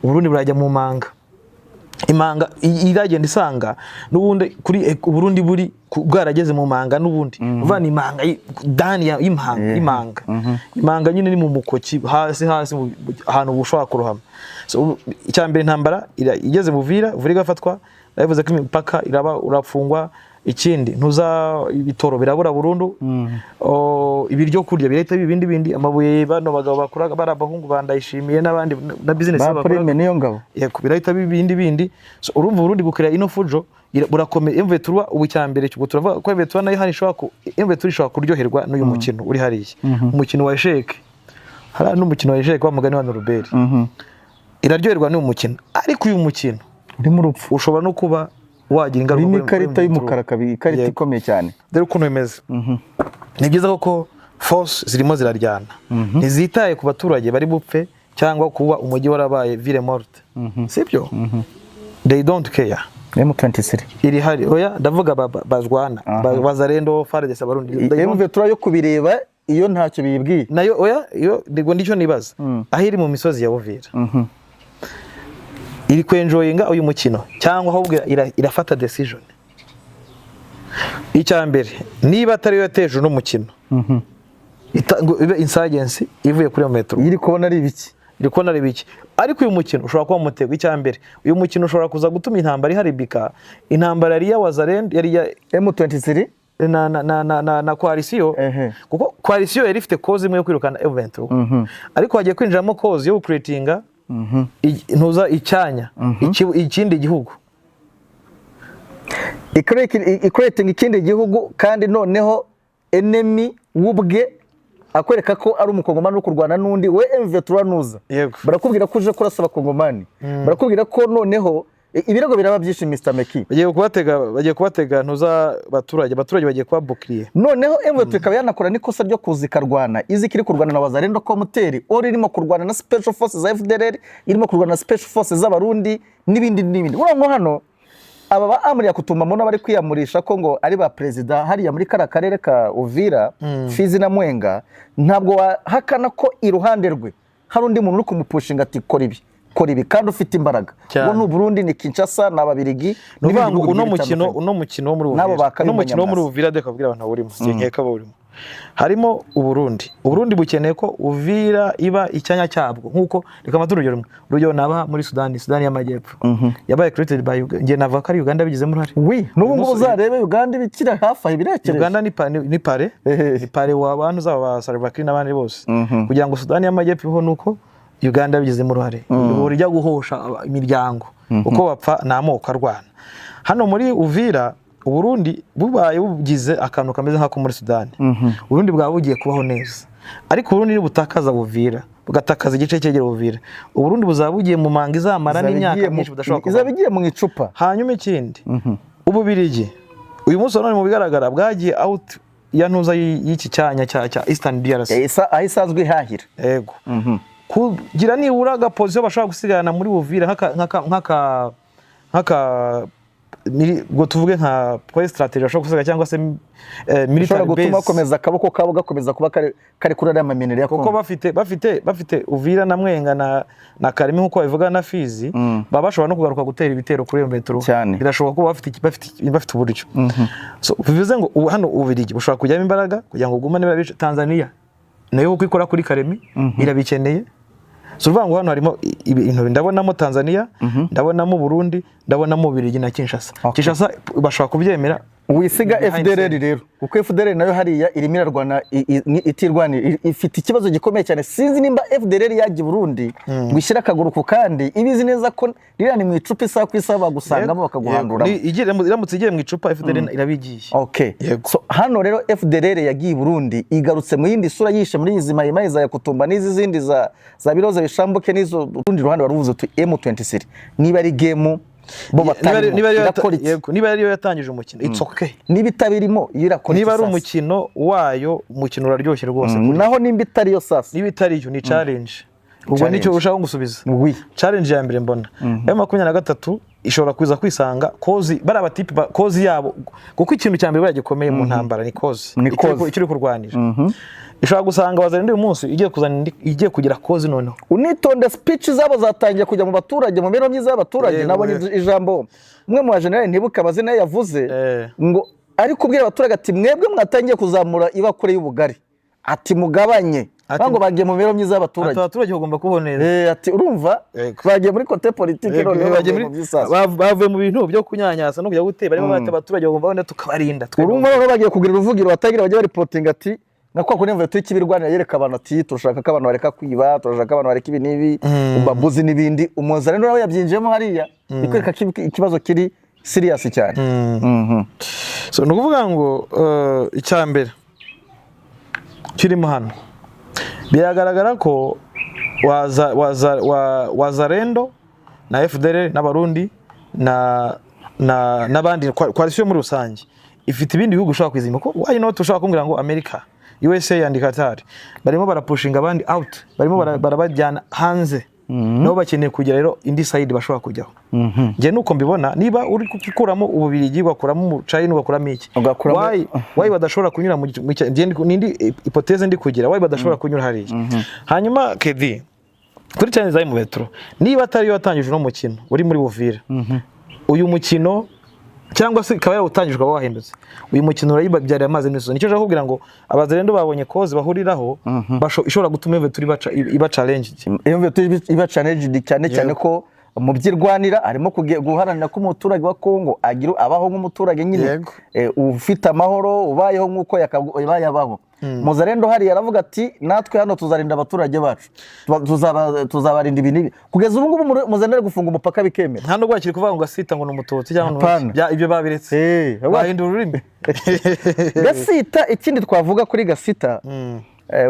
[SPEAKER 1] Uburundi burajya mu manga. Imanga iragenda isanga n'ubundi kuri Uburundi buri bwarageze mu manga n'ubundi. Uvuga ni imanga dani y'imanga. Imanga nyine ni mu mukoki hasi hasi, ahantu bushobora kurohama. So, icya mbere, intambara igeze mu Uvira, Uvira igafatwa, yavuze ko imipaka iraba urafungwa. Ikindi, ntuza ibitoro birabura burundu. Ibiryo kurya birahita biba ibindi bindi. Amabuye bano bagabo bakora, bari abahungu bandayishimiye n'abandi na business
[SPEAKER 2] Ba
[SPEAKER 1] bakora.
[SPEAKER 2] Prime niyo ngabo.
[SPEAKER 1] Yego, birahita biba ibindi bindi. So, urumva Uburundi bukira ino fujo burakomeye. M23 ubu, icya mbere, ubwo turavuga ko M23 nayo hano ishobora ku M23 ishobora kuryoherwa n'uyu mukino uri hariya, umukino wa échec hariya, n'umukino wa échec wa mugani wa Norbert. Iraryoherwa n'uyu mukino, ariko uyu mukino
[SPEAKER 2] Urimo urupfu.
[SPEAKER 1] ushobora no kuba wagira ingaruka
[SPEAKER 2] Urimo
[SPEAKER 1] kuri
[SPEAKER 2] ikarita
[SPEAKER 1] M23.
[SPEAKER 2] y'umukara kabiri, ikarita
[SPEAKER 1] Yego.
[SPEAKER 2] ikomeye cyane.
[SPEAKER 1] Dore ukuntu bimeze: ni byiza koko, force zirimo ziraryana, ntizitaye ku baturage bari bupfe cyangwa kuba umujyi warabaye ville morte, sibyo? They don't care.
[SPEAKER 2] M23?
[SPEAKER 1] Iri hari, oya, ndavuga bazwana Wazalendo, FARDC, Abarundi. They don't-
[SPEAKER 2] M23 yo kubireba iyo ntacyo biyibwiye.
[SPEAKER 1] Nayo oya, iyo ndiko ndicyo nibaza: aho iri mu misozi ya Uvira, iri kwenjoyinga uyu mukino cyangwa ahubwo irafata decision? Icya mbere, niba atari yo yateje uno mukino, ngo ibe insurgency ivuye kuri iyo metero,
[SPEAKER 2] Iri kubona ari ibiki?
[SPEAKER 1] Iri kubona ari biki? Ariko uyu mukino ushobora kuba umutego. Icya mbere, uyu mukino ushobora kuza gutuma intambara iharibika, intambara yari iya Wazalendo, yari iya
[SPEAKER 2] M23
[SPEAKER 1] na coalition, kuko coalition yari ifite cause imwe yo kwirukana M23, ariko hagiye kwinjiramo cause yo gucreatinga ntuza icyanya ikindi gihugu.
[SPEAKER 2] Icreating ikindi gihugu, kandi noneho enemy w'ubwe akwereka ko ari umukongomani uri kurwana n'undi we M23 nuza. Barakubwira ko uje kurasa abakongomani, barakubwira ko noneho ibirego biraba byinshi, Mr Meki.
[SPEAKER 1] Bagiye kubatega ntuza abaturage bagiye kuba bouclier.
[SPEAKER 2] Noneho M23 ikaba yanakora n'ikosa ryo kuza ikarwana izi ko iri kurwana na Wazalendo Communautaire, ori irimo kurwana na Special Forces za FDLR, irimo kurwana na Special Forces z'Abarundi n'ibindi n'ibindi. Urabona nko hano aba ba Amri Yakutumba bari kwiyamurisha ko ngo ari ba perezida hariya muri kariya karere ka Uvira, Fizi na Mwenga. Ntabwo wahakana ko iruhande rwe hari undi muntu uri kumupushinga ati: "Kora ibi, kora ibi," kandi ufite imbaraga.
[SPEAKER 1] Cyane.
[SPEAKER 2] Uwo ni Uburundi, ni Kinshasa, ni Ababirigi
[SPEAKER 1] Ni ukuvuga
[SPEAKER 2] n'ibindi
[SPEAKER 1] ngo
[SPEAKER 2] bihugu
[SPEAKER 1] uno
[SPEAKER 2] bigiye
[SPEAKER 1] mukino
[SPEAKER 2] bitandukanye.
[SPEAKER 1] uno mukino wo muri
[SPEAKER 2] N'abo
[SPEAKER 1] Uvira
[SPEAKER 2] ba Kayumba
[SPEAKER 1] uno mukino wo muri
[SPEAKER 2] Nyamwasa.
[SPEAKER 1] Uvira, reka kubwira abantu bawurimo, nkeka bawurimo harimo Uburundi. Uburundi bukeneye ko Uvira iba icyanya cyabwo, nkuko reka mfate urugero rumwe. Urugero nabaha muri Sudani, Sudani y'Amajyepfo yabaye created by njye navuga ko ari Uganda bigizemo uruhare.
[SPEAKER 2] Wi n'ubu ngubu uzarebe Uganda ibikiri hafi aho ibirekereje.
[SPEAKER 1] Uganda ni pare ni pare wa bantu zaba ba Salva Kiir n'abandi bose. Kugira ngo Sudani y'Amajyepfo ibeho nuko Uganda yabigizemo uruhare, ihora ijya guhosha imiryango uko bapfa, ni amoko arwana. Hano muri Uvira, Uburundi bubaye bugize akantu kameze nk'ako muri Sudani, Uburundi bwaba bugiye kubaho neza. Ariko Uburundi nibutakaza Uvira, bugatakaza igice cyegera Uvira, Uburundi buzaba bugiye mu manga izamara
[SPEAKER 2] Izaba
[SPEAKER 1] n'imyaka
[SPEAKER 2] igiye
[SPEAKER 1] myinshi budashobora
[SPEAKER 2] izaba
[SPEAKER 1] kuvamo.
[SPEAKER 2] igiye mu icupa.
[SPEAKER 1] Hanyuma ikindi, Ububirigi uyu munsi wa none mu bigaragara bwagiye out ya ntuza y'iki cyanya cya Eastern DRC.
[SPEAKER 2] Aho isanzwe ihahira.
[SPEAKER 1] Yego, kugira nibura agaposition bashobora gusigarana muri Uvira nk'aka ubwo tuvuge nka point strategy bashobora gusiga cyangwa se
[SPEAKER 2] Bishobora
[SPEAKER 1] military
[SPEAKER 2] gutuma
[SPEAKER 1] base.
[SPEAKER 2] bakomeza akaboko kabo gakomeza kuba kari kuri ariya maminere ya
[SPEAKER 1] Kuko
[SPEAKER 2] Kongo.
[SPEAKER 1] bafite Uvira na Mwenga na Karimi nk'uko babivuga na Fizi, baba bashobora no kugaruka gutera ibitero kuri iyo metero.
[SPEAKER 2] Cyane.
[SPEAKER 1] Birashoboka ko bafite uburyo. So bivuze ngo ubu hano Ububiligi bushobora kujyamo imbaraga kugira ngo ugumane biriya bice. Tanzania nayo kuko ikora kuri Karemi irabikeneye. So uruvuga ngo hano harimo ibintu: ndabonamo Tanzania, ndabonamo Burundi, ndabonamo Ububiligi na Kinshasa.
[SPEAKER 2] Okay.
[SPEAKER 1] Kinshasa bashobora kubyemera.
[SPEAKER 2] Wisiga
[SPEAKER 1] Behind
[SPEAKER 2] FDLR
[SPEAKER 1] scene.
[SPEAKER 2] rero, kuko FDLR nayo hariya irimo irarwana, itirwanira, ifite ikibazo gikomeye cyane. Sinzi nimba FDLR yajya i Burundi ngo ishyire akaguru ku kandi, ibizi neza ko ririya ni mu icupa, isaha ku isaha bagusangamo bakaguhanduramo.
[SPEAKER 1] Iramutse igiye mu icupa, FDLR irabigiye.
[SPEAKER 2] Okay.
[SPEAKER 1] Yego.
[SPEAKER 2] So, hano rero FDLR yagiye i Burundi, igarutse mu yindi sura, yishe muri izi mayimayi za Yakutumba n'izi zindi za Biroza Bishambuke n'izo. Urundi ruhande baruvuze uti M23 niba ari game bo batarimo,
[SPEAKER 1] Niba ariyo
[SPEAKER 2] irakora iki?
[SPEAKER 1] Yego, niba ariyo yatangije umukino, it's okay.
[SPEAKER 2] Niba itabirimo yo irakora
[SPEAKER 1] Niba
[SPEAKER 2] iki
[SPEAKER 1] ari
[SPEAKER 2] sasa?
[SPEAKER 1] umukino wayo, umukino uraryoshye rwose.
[SPEAKER 2] Naho nimba itariyo sasa?
[SPEAKER 1] Niba itariyo, ni challenge ubwo.
[SPEAKER 2] Challenge.
[SPEAKER 1] Nicyo ushaka gusubiza?
[SPEAKER 2] Oui.
[SPEAKER 1] Challenge ya mbere mbona, M23 ishobora kuza kwisanga cause bari abatipe cause yabo, kuko ikintu cya mbere buriya gikomeye mu ntambara ni cause.
[SPEAKER 2] Ni
[SPEAKER 1] Icyo
[SPEAKER 2] cause.
[SPEAKER 1] Icyo uri kurwanira. Ishobora gusanga Wazalendo uyu munsi igiye kuzana igiye kugira cause noneho.
[SPEAKER 2] Unitonde, speech zabo zatangiye kujya mu baturage, mu mibereho myiza y'abaturage. Nabonye ijambo umwe mu bajenerali, ntibuka amazina ye, yavuze ngo ari kubwira abaturage ati: "Mwebwe mwatangiye kuzamura ibakure y'ubugari," ati: "Mugabanye." Ngo bagiye mu mibereho myiza
[SPEAKER 1] Ati
[SPEAKER 2] y'abaturage.
[SPEAKER 1] abaturage bagomba kubaho neza.
[SPEAKER 2] Ati urumva bagiye muri côté politique, noneho
[SPEAKER 1] Bagiye
[SPEAKER 2] bagiye mu by'isasu.
[SPEAKER 1] Bavuye mu bintu byo kunyanyasa no kujya gutera, barimo bati abaturage bagomba wenda tukabarinda.
[SPEAKER 2] Urumva noneho bagiye kugira uruvugiro batagira, bajya baripotinga ati nka kwa kundi mvuye turi kibirwanira, yereka abantu ati: "Turashaka ko abantu bareka kwiba, turashaka ko abantu bareka ibi n'ibi, ubabuzi n'ibindi." Umuzalendo nawe yabyinjiyemo hariya, ikwereka ko ikibazo kiri serious cyane.
[SPEAKER 1] So ni ukuvuga ngo icya mbere kirimo hano, biragaragara ko Wazalendo na FDLR n'Abarundi na n'abandi coalition muri rusange ifite ibindi bihugu ushobora kwizima, ko why not ushobora kumbwira ngo America, USA and Qatar barimo barapushinga abandi out, barimo barabajyana hanze, nabo bakeneye kugira rero indi side bashobora kujyaho. Njye nuko mbibona, niba uri gukuramo Ububirigi, ugakuramo China, ugakuramo iki, why badashobora kunyura mu nindi hypothèse ndi kugira, why badashobora kunyura hariya? Hanyuma kedi kuri China za Metro, niba atari yo watangije uno mukino uri muri Buvira, uyu mukino, cyangwa se ikaba yarawutangijwe ukaba wahindutse, uyu mukino urayibabyarira amazi n'imisozi. Nicyo nshaka kubwira ngo Abazalendo babonye cause bahuriraho, ishobora gutuma M23 iba challenge.
[SPEAKER 2] Iyo mvuye iba challenged cyane cyane ko mu by'irwanira harimo guharanira ko umuturage wa Kongo agira abaho nk'umuturage nyine, ufite amahoro, ubayeho nk'uko yakabaye abaho. Muzalendo hariya aravuga ati: "Natwe hano tuzarinda abaturage bacu, tuzabarinda ibi n'ibi." Kugeza ubu ngubu Muzalendo ari gufunga umupaka bikemera.
[SPEAKER 1] Nta nubwo bakiri kuvuga ngo Gasita ngo ni Umututsi cyangwa ni
[SPEAKER 2] Hapana.
[SPEAKER 1] Umuki. Ibyo babiretse, bahindura ururimi.
[SPEAKER 2] Gasita, ikindi twavuga kuri Gasita,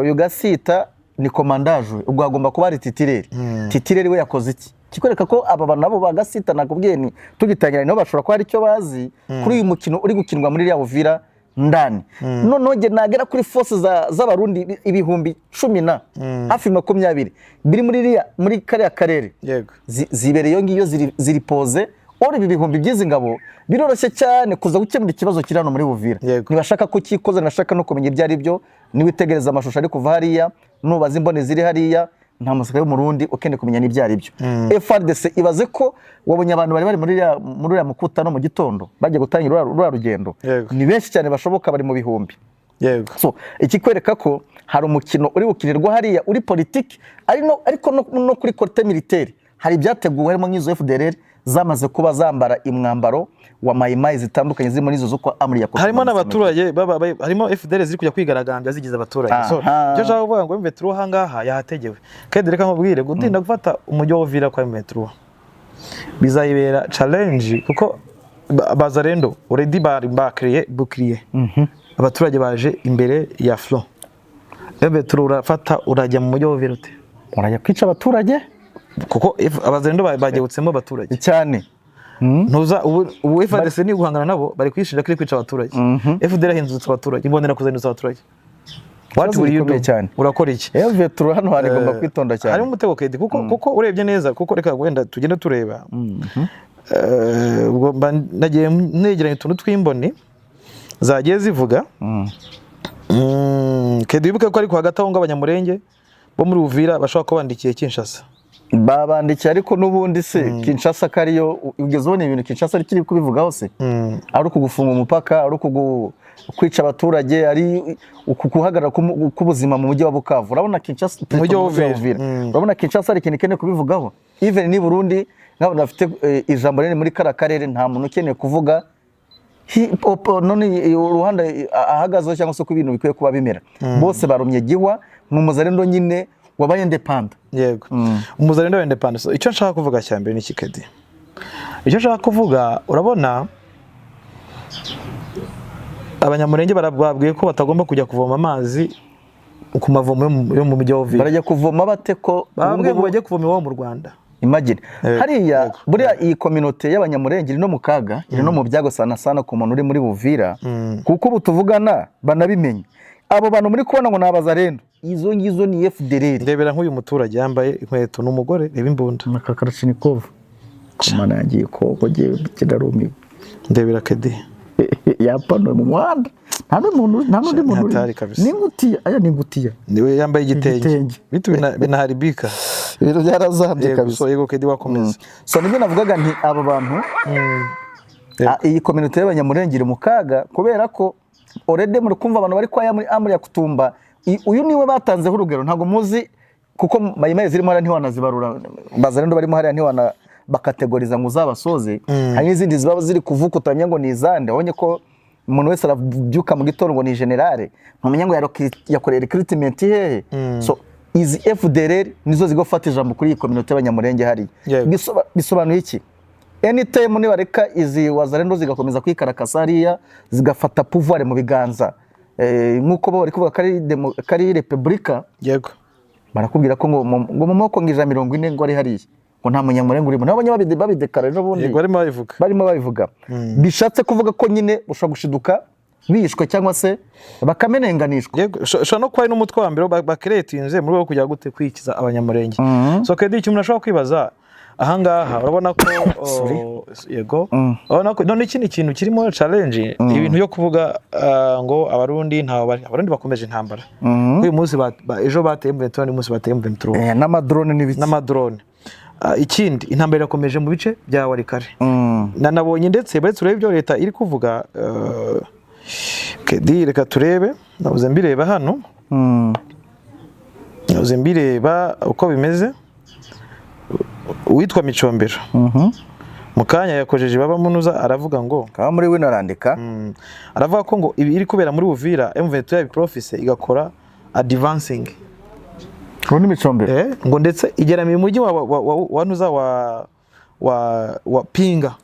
[SPEAKER 2] uyu Gasita ni komandajwe, ubwo agomba kuba ari titulaire. Titulaire we yakoze iki kikwereka ko aba bantu nabo ba Gasita nakubwiye ni tugitangira, nabo bashobora kuba hari icyo bazi kuri uyu mukino uri gukinwa muri iriya Uvira ndani. Noneho njye nagera kuri force z'Abarundi 10,000 na hafi 20 biri muri iriya, muri kariya karere, zibereye iyo ngiyo, ziri poze ori. Ibi bihumbi by'izi ngabo biroroshye cyane kuza gukemura ikibazo kiri hano muri Buvira. Ntibashaka kukikoza, ntibashaka no kumenya ibyo ari byo. Niwitegereza amashusho ari kuva hariya, nubaza imboni ziri hariya, nta musirikare w'Umurundi ukeneye kumenya n'ibyo ari byo. FARDC, ibaze ko wabonye abantu bari bari muri uriya mukutano mu gitondo bagiye gutangira ruriya rugendo, ni benshi cyane bashoboka, bari mu bihumbi. So ikikwereka ko hari umukino uri gukinirwa hariya uri politiki, ari no, ariko no kuri côté militaire hari ibyateguwe, harimo nk'izo FDLR zamaze kuba zambara imwambaro wa mayimayi zitandukanye, zirimo n'izo zo kwa Amri ya
[SPEAKER 1] Harimo n'abaturage harimo FDL ziri kujya kwigaragambya zigize abaturage. So icyo nshaka kuvuga ngo M23 aha ngaha yahategewe. Kandi reka nkubwire, gutinda gufata umujyi wa Uvira kwa M23 bizayibera challenge, kuko Bazalendo already bari bakiriye bukiriye, abaturage baje imbere ya front. M23 urafata urajya mu mujyi wa Uvira ute?
[SPEAKER 2] Murajya kwica abaturage.
[SPEAKER 1] Kuko Abazalendo bagebutsemo abaturage
[SPEAKER 2] cyane.
[SPEAKER 1] Ntuza ubu FARDC ni guhangana nabo, bari kwishinja ko iri kwica abaturage. FDL yahindutse abaturage, imbonera kuzahindutsa abaturage. What
[SPEAKER 2] Ikibazo
[SPEAKER 1] will you do?
[SPEAKER 2] gikomeye cyane.
[SPEAKER 1] Urakora iki?
[SPEAKER 2] M23 hano hantu igomba kwitonda cyane.
[SPEAKER 1] Harimo umutego kedi, kuko urebye neza, kuko reka wenda tugende tureba. Ubwo mba nagiye negeranya utuntu tw'imboni zagiye zivuga. Kedi, wibuke ko ariko hagati aho ngaho Abanyamurenge bo muri Uvira bashobora kuba bandikiye Kinshasa.
[SPEAKER 2] Babandikiye, ariko n'ubundi se Kinshasa ko ariyo ugeze ubona ibintu Kinshasa kiri kubivugaho se? Ari ukugufunga umupaka, ari kwica abaturage, ari uku guhagarara k'ubuzima mu mujyi wa Bukavu. Urabona Kinshasa,
[SPEAKER 1] Umujyi wa
[SPEAKER 2] mu mujyi wa
[SPEAKER 1] Uvira.
[SPEAKER 2] Uvira. Urabona Kinshasa hari ikintu ikeneye kubivugaho? Even ni Burundi nk'abantu bafite ijambo rinini muri kariya karere, nta muntu ukeneye kuvuga. None uruhande ahagazeho cyangwa se uko ibintu bikwiye kuba bimera, bose barumye gihwa. Ni umuzarendo nyine wabaye indépendant.
[SPEAKER 1] Yego, umuzarendo wa indépendance. Icyo nshaka kuvuga cya mbere ni iki, Kedi? Icyo nshaka kuvuga, urabona Abanyamurenge babwiye ko batagomba kujya kuvoma amazi ku mavomo yo mu mujyi wa Uvira.
[SPEAKER 2] Barajya kuvoma bate ko
[SPEAKER 1] Bababwiye ngo
[SPEAKER 2] ubungubu-
[SPEAKER 1] bajye kuvoma iwabo mu Rwanda.
[SPEAKER 2] Imagine.
[SPEAKER 1] Yego,
[SPEAKER 2] Hariya
[SPEAKER 1] yego.
[SPEAKER 2] buriya iyi communauté y'Abanyamurenge iri no mu kaga, iri no mu byago, sana sana ku muntu uri muri Buvira, kuko ubu tuvugana banabimenye, abo bantu muri kubona ngo ni abazarendo, izo ngizo ni FDLR.
[SPEAKER 1] Ndebera nk'uyu muturage yambaye inkweto, ni umugore, reba imbunda.
[SPEAKER 2] Akakarashinikov komana yagiye kogo kirarumiwe.
[SPEAKER 1] Ndebera, Kedi.
[SPEAKER 2] Yapanuwe mu muhanda, nta n'umuntu, nta n'undi
[SPEAKER 1] Ni
[SPEAKER 2] muntu.
[SPEAKER 1] hatari kabisa.
[SPEAKER 2] Ni ingutiya, aya ni ingutiya.
[SPEAKER 1] Niwe yambaye igitenge.
[SPEAKER 2] Igitenge.
[SPEAKER 1] Bitu binaharibika.
[SPEAKER 2] Ibintu byarazambye
[SPEAKER 1] Yego.
[SPEAKER 2] kabisa.
[SPEAKER 1] So yego, Kedi, wakomeza.
[SPEAKER 2] So nibyo navugaga nti aba bantu,
[SPEAKER 1] Yego.
[SPEAKER 2] Iyi communauté y'Abanyamurenge iri mu kaga, kubera ko already muri kumva abantu bari kwaya muri amri ya kutumba. Uyu niwe batanzeho urugero, ntabwo muzi kuko mayimayi zirimo hariya ntiwanazibarura, bazarendo barimo hariya ntiwana bakategoriza ngo uzabasoze. Hari n'izindi ziba ziri kuvuka utamenya ngo ni izande. Wabonye ko umuntu wese arabyuka mu gitondo ngo ni général, ntumenya ngo yakoreye recruitment hehe. So izi FDLR nizo zigofata ijambo kuri iyi communauté y'Abanyamurenge hariya.
[SPEAKER 1] Yego.
[SPEAKER 2] Bisobanuye iki? Anytime nibareka izi wazarendo zigakomeza kwikarakasa hariya, zigafata pouvoir mu biganza, nk'uko bo bari kuvuga ko ari ko ari repubulika, barakubwira ko ngo mu moko ngo 140 ngo ari hariya, ngo nta Munyamurenge urimo. Nabo babidekara ejo bundi.
[SPEAKER 1] Yego, barimo babivuga.
[SPEAKER 2] Barimo babivuga, bishatse kuvuga ko nyine ushobora gushiduka bishwe cyangwa se bakamenenganishwa.
[SPEAKER 1] Yego, ushobora no kuba ari n'umutwe wa mbere bakeretinze mu rwego rwo kujya gute kwikiza Abanyamurenge. So Kedi, icyo umuntu ashobora kwibaza ahangaha, urabona ko yego, urabona ko none ikindi kintu kirimo challenge, ibintu byo kuvuga ngo Abarundi ntaho bari, Abarundi bakomeje intambara. Uyu munsi ejo bateye M23, uyu munsi bateye M23.
[SPEAKER 2] N'amadrone n'ibiki.
[SPEAKER 1] N'amadrone. Ikindi, intambara irakomeje mu bice bya Walikale. Nanabonye ndetse baretse urebe ibyo leta iri kuvuga, Kedi, reka turebe, nabuze mbireba hano. Nabuze mbireba uko bimeze. Uwitwa Micombero mu kanya yakojeje ibaba munuza, aravuga ngo
[SPEAKER 2] Kaba muri wino arandika.
[SPEAKER 1] Aravuga ko ngo ibi iri kubera muri Uvira, M23 yabiprofise igakora advancing.
[SPEAKER 2] Ubu ni Micombero.
[SPEAKER 1] Ngo ndetse igera mu mujyi wa nuza wa Pinga.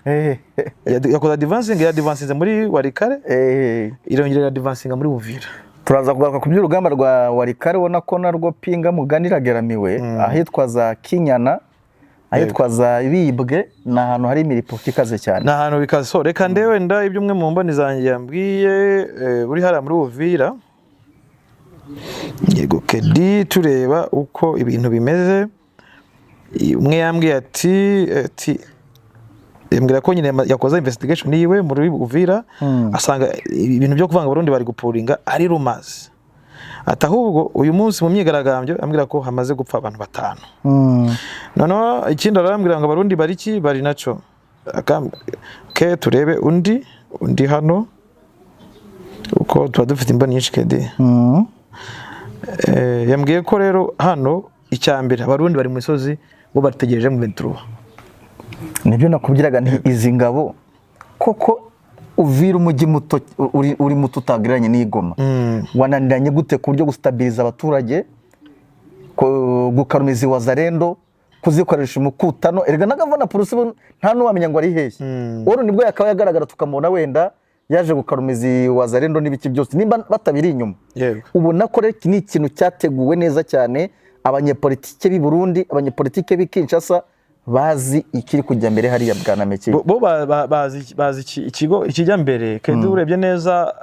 [SPEAKER 1] Yakoze advancing, yadvancinze muri Walikale, irongera advancinga muri Uvira.
[SPEAKER 2] Turaza kugaruka ku by'urugamba rwa Walikale, ubona ko narwo Pinga mugani irageramiwe, ahitwa za Kinyana, ahitwa za Bibwe, ni ahantu hari imiripuko ikaze cyane.
[SPEAKER 1] Ni ahantu bikaze. So reka ndebe wenda ibyo umwe mu mboni zanjye yambwiye, uri hariya muri Uvira. Yego Kedi, tureba uko ibintu bimeze. Umwe yambwiye ati yambwira ko nyine yakoze investigation yiwe muri Uvira, asanga ibintu byo kuvanga Abarundi bari gupuringa ari rumors, ati ahubwo uyu munsi mu myigaragambyo ambwira ko hamaze gupfa abantu batanu. Noneho ikindi arambwira ngo Abarundi bari iki bari naco. Ke turebe undi hano, uko tuba dufite imboni nyinshi, Kedi. Yambwiye ko rero hano icya mbere Abarundi bari mu misozi, bo bategereje mu 23.
[SPEAKER 2] Nibyo nakubwiraga nti izi ngabo koko, Uvira umujyi muto, uri muto utagereranye n'Igoma, wananiranye gute ku buryo gustabiriza abaturage, gukarumiza wazarendo, kuzikoresha umukutano? Erega na gavana Purusi nta n'uwamenya ngo ari hehe. Wari nibwo yakaba yagaragara, tukamubona wenda yaje gukarumiza wazarendo n'ibiki byose, nimba batabiri inyuma. Ubona ko rero iki ni ikintu cyateguwe neza cyane. Abanyepolitike b'i Burundi, abanyepolitike b'i Kinshasa bazi ikiri kujya mbere hariya, bwana Meki.
[SPEAKER 1] Bo bazi ikigo ikijya mbere. Kandi urebye neza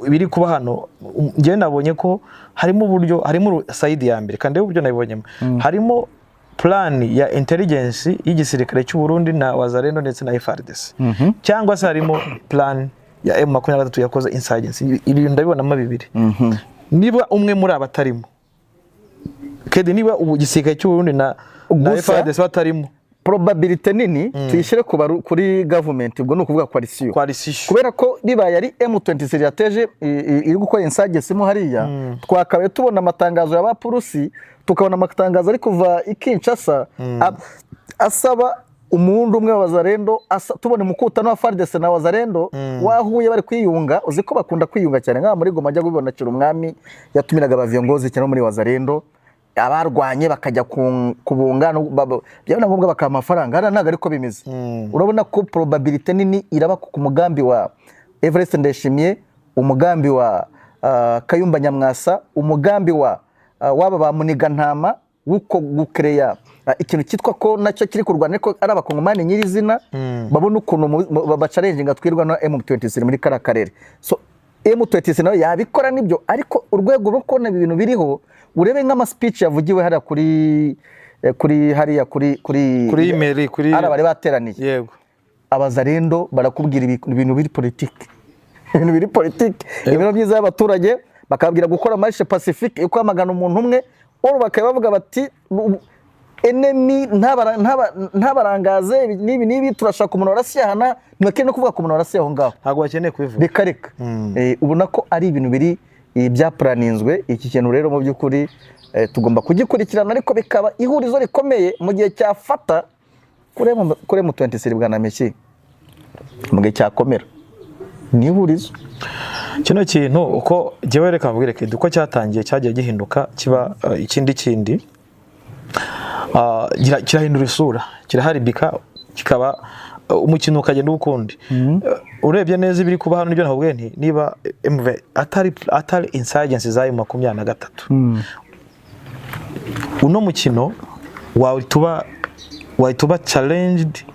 [SPEAKER 1] ibiri kuba hano, njyewe nabonye ko harimo uburyo, harimo side ya mbere, kandi uburyo nabibonyemo harimo plan ya intelligence y'igisirikare cy'u Burundi na Wazalendo ndetse na FARDC, cyangwa se harimo plan ya M23 yakoze insurgency. Ibi bintu ndabibonamo bibiri. Niba umwe muri aba atarimo, kedi, niba ubu igisirikare cy'u Burundi na
[SPEAKER 2] Gusa-
[SPEAKER 1] FARDC batarimo,
[SPEAKER 2] Probabilité nini tuyishyire kuri government, ubwo ni ukuvuga coalition.
[SPEAKER 1] Coalition.
[SPEAKER 2] Kubera ko bibaye ari M23 yateje iri gukora insurgency mo hariya, twakabaye tubona amatangazo ya ba Purusi, tukabona amatangazo ari kuva i Kinshasa asaba Umuhungu umwe wa Wazalendo tubona umukutano wa FARDC na Wazalendo wahuye bari kwiyunga. Uzi ko bakunda kwiyunga cyane, nk'aha muri Goma ajya kubibona cira umwami yatumiraga abaviongozi cyane bo muri Wazalendo, abarwanye bakajya kubunga byaba na ngombwa bakaha amafaranga. Hariya ntabwo ariko bimeze. Urabona ko probabilité nini iraba ku mugambi wa Evariste Ndayishimiye, umugambi wa Kayumba Nyamwasa, umugambi wa waba ba Munigantama w'uko gukereya ikintu cyitwa ko nacyo kiri kurwana ariko ari abakongomani nyirizina, babona ukuntu bachallenginga twirwa na M23 muri kariya karere. So M23 nayo yabikora nibyo, ariko urwego rwo kubona ibi bintu biriho, urebe nk'ama speech yavugiwe hariya kuri hariya kuri
[SPEAKER 1] Kuri email, kuri
[SPEAKER 2] hariya bari bateraniye. Abazarendo barakubwira ibintu biri politiki, ibintu biri politiki, ibintu byiza y'abaturage, bakabwira gukora marche pacifique yo kwamagana umuntu umwe, oro bakaba bavuga bati ennemi ntabarangaze ibi n'ibi n'ibi, turashaka umuntu warasiyahana. Ntibakeneye no kuvuga ku muntu warasiye aho ngaho.
[SPEAKER 1] Ntabwo bakeneye kubivuga.
[SPEAKER 2] Reka reka. Ubona ko ari ibintu biri byapuraninzwe. Iki kintu rero mu by'ukuri tugomba kugikurikirana, ariko bikaba ihurizo rikomeye mu gihe cyafata kuri M23, bwana Meki, mu gihe cyakomera ni ihurizo.
[SPEAKER 1] Kino kintu uko jyewe, reka mbwire Kedi, uko cyatangiye cyagiye gihinduka kiba ikindi kindi. Kirahindura isura, kiraharibika, kikaba umukino ukagenda uba ukundi. Urebye neza ibiri kuba hano, nibyo nakubwiye nti niba MV atari insurgency zayo 23, uno mukino wahita uba challenged,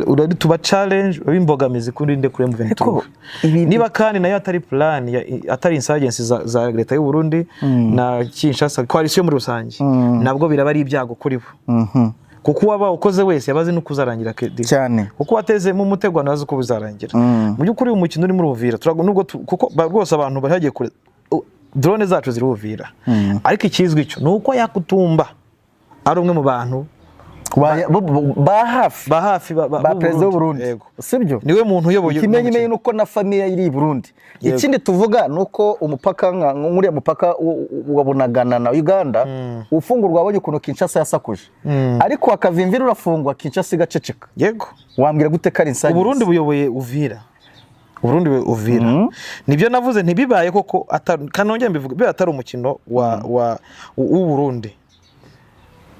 [SPEAKER 1] urahita uba challenge, uba imbogamizi kuri nde? Kuri M23.
[SPEAKER 2] Ariko
[SPEAKER 1] Niba kandi nayo atari plan atari insurgency za leta y'u Burundi na Kinshasa, coalition muri rusange, nabwo biraba ari ibyago kuri bo, kuko uwaba ukoze wese yabazi nuko uzarangira, Kedi.
[SPEAKER 2] Cyane.
[SPEAKER 1] Kuko watezemo umutego ntazi uko bizarangira. Mu by'ukuri uyu mukino uri muri Uvira, nubwo kuko rwose abantu bari hagiye kure, drone zacu ziri Uvira, ariko ikizwi cyo ni uko Yakutumba ari umwe mu bantu
[SPEAKER 2] ba hafi
[SPEAKER 1] ba hafi
[SPEAKER 2] ba
[SPEAKER 1] b'u
[SPEAKER 2] perezida w'u Burundi.
[SPEAKER 1] Yego.
[SPEAKER 2] Sibyo?
[SPEAKER 1] Niwe muntu uyoboye uno
[SPEAKER 2] Ikimenyimenyi
[SPEAKER 1] mukino.
[SPEAKER 2] ni uko na famille iri i Burundi.
[SPEAKER 1] Yego.
[SPEAKER 2] Ikindi tuvuga ni uko umupaka nk'uriya mupaka wa Bunagana na Uganda ufungurwa, wabonye ukuntu Kinshasa yasakuje, ariko hakavimvira urafungwa, Kinshasa igaceceka. Wambwira gute ko ari insurgency?
[SPEAKER 1] Uburundi buyoboye Uvira, Uburundi buyoboye Uvira. Nibyo navuze, ntibibaye koko kanongere mbivuge, bibaye atari umukino wa w'u Burundi,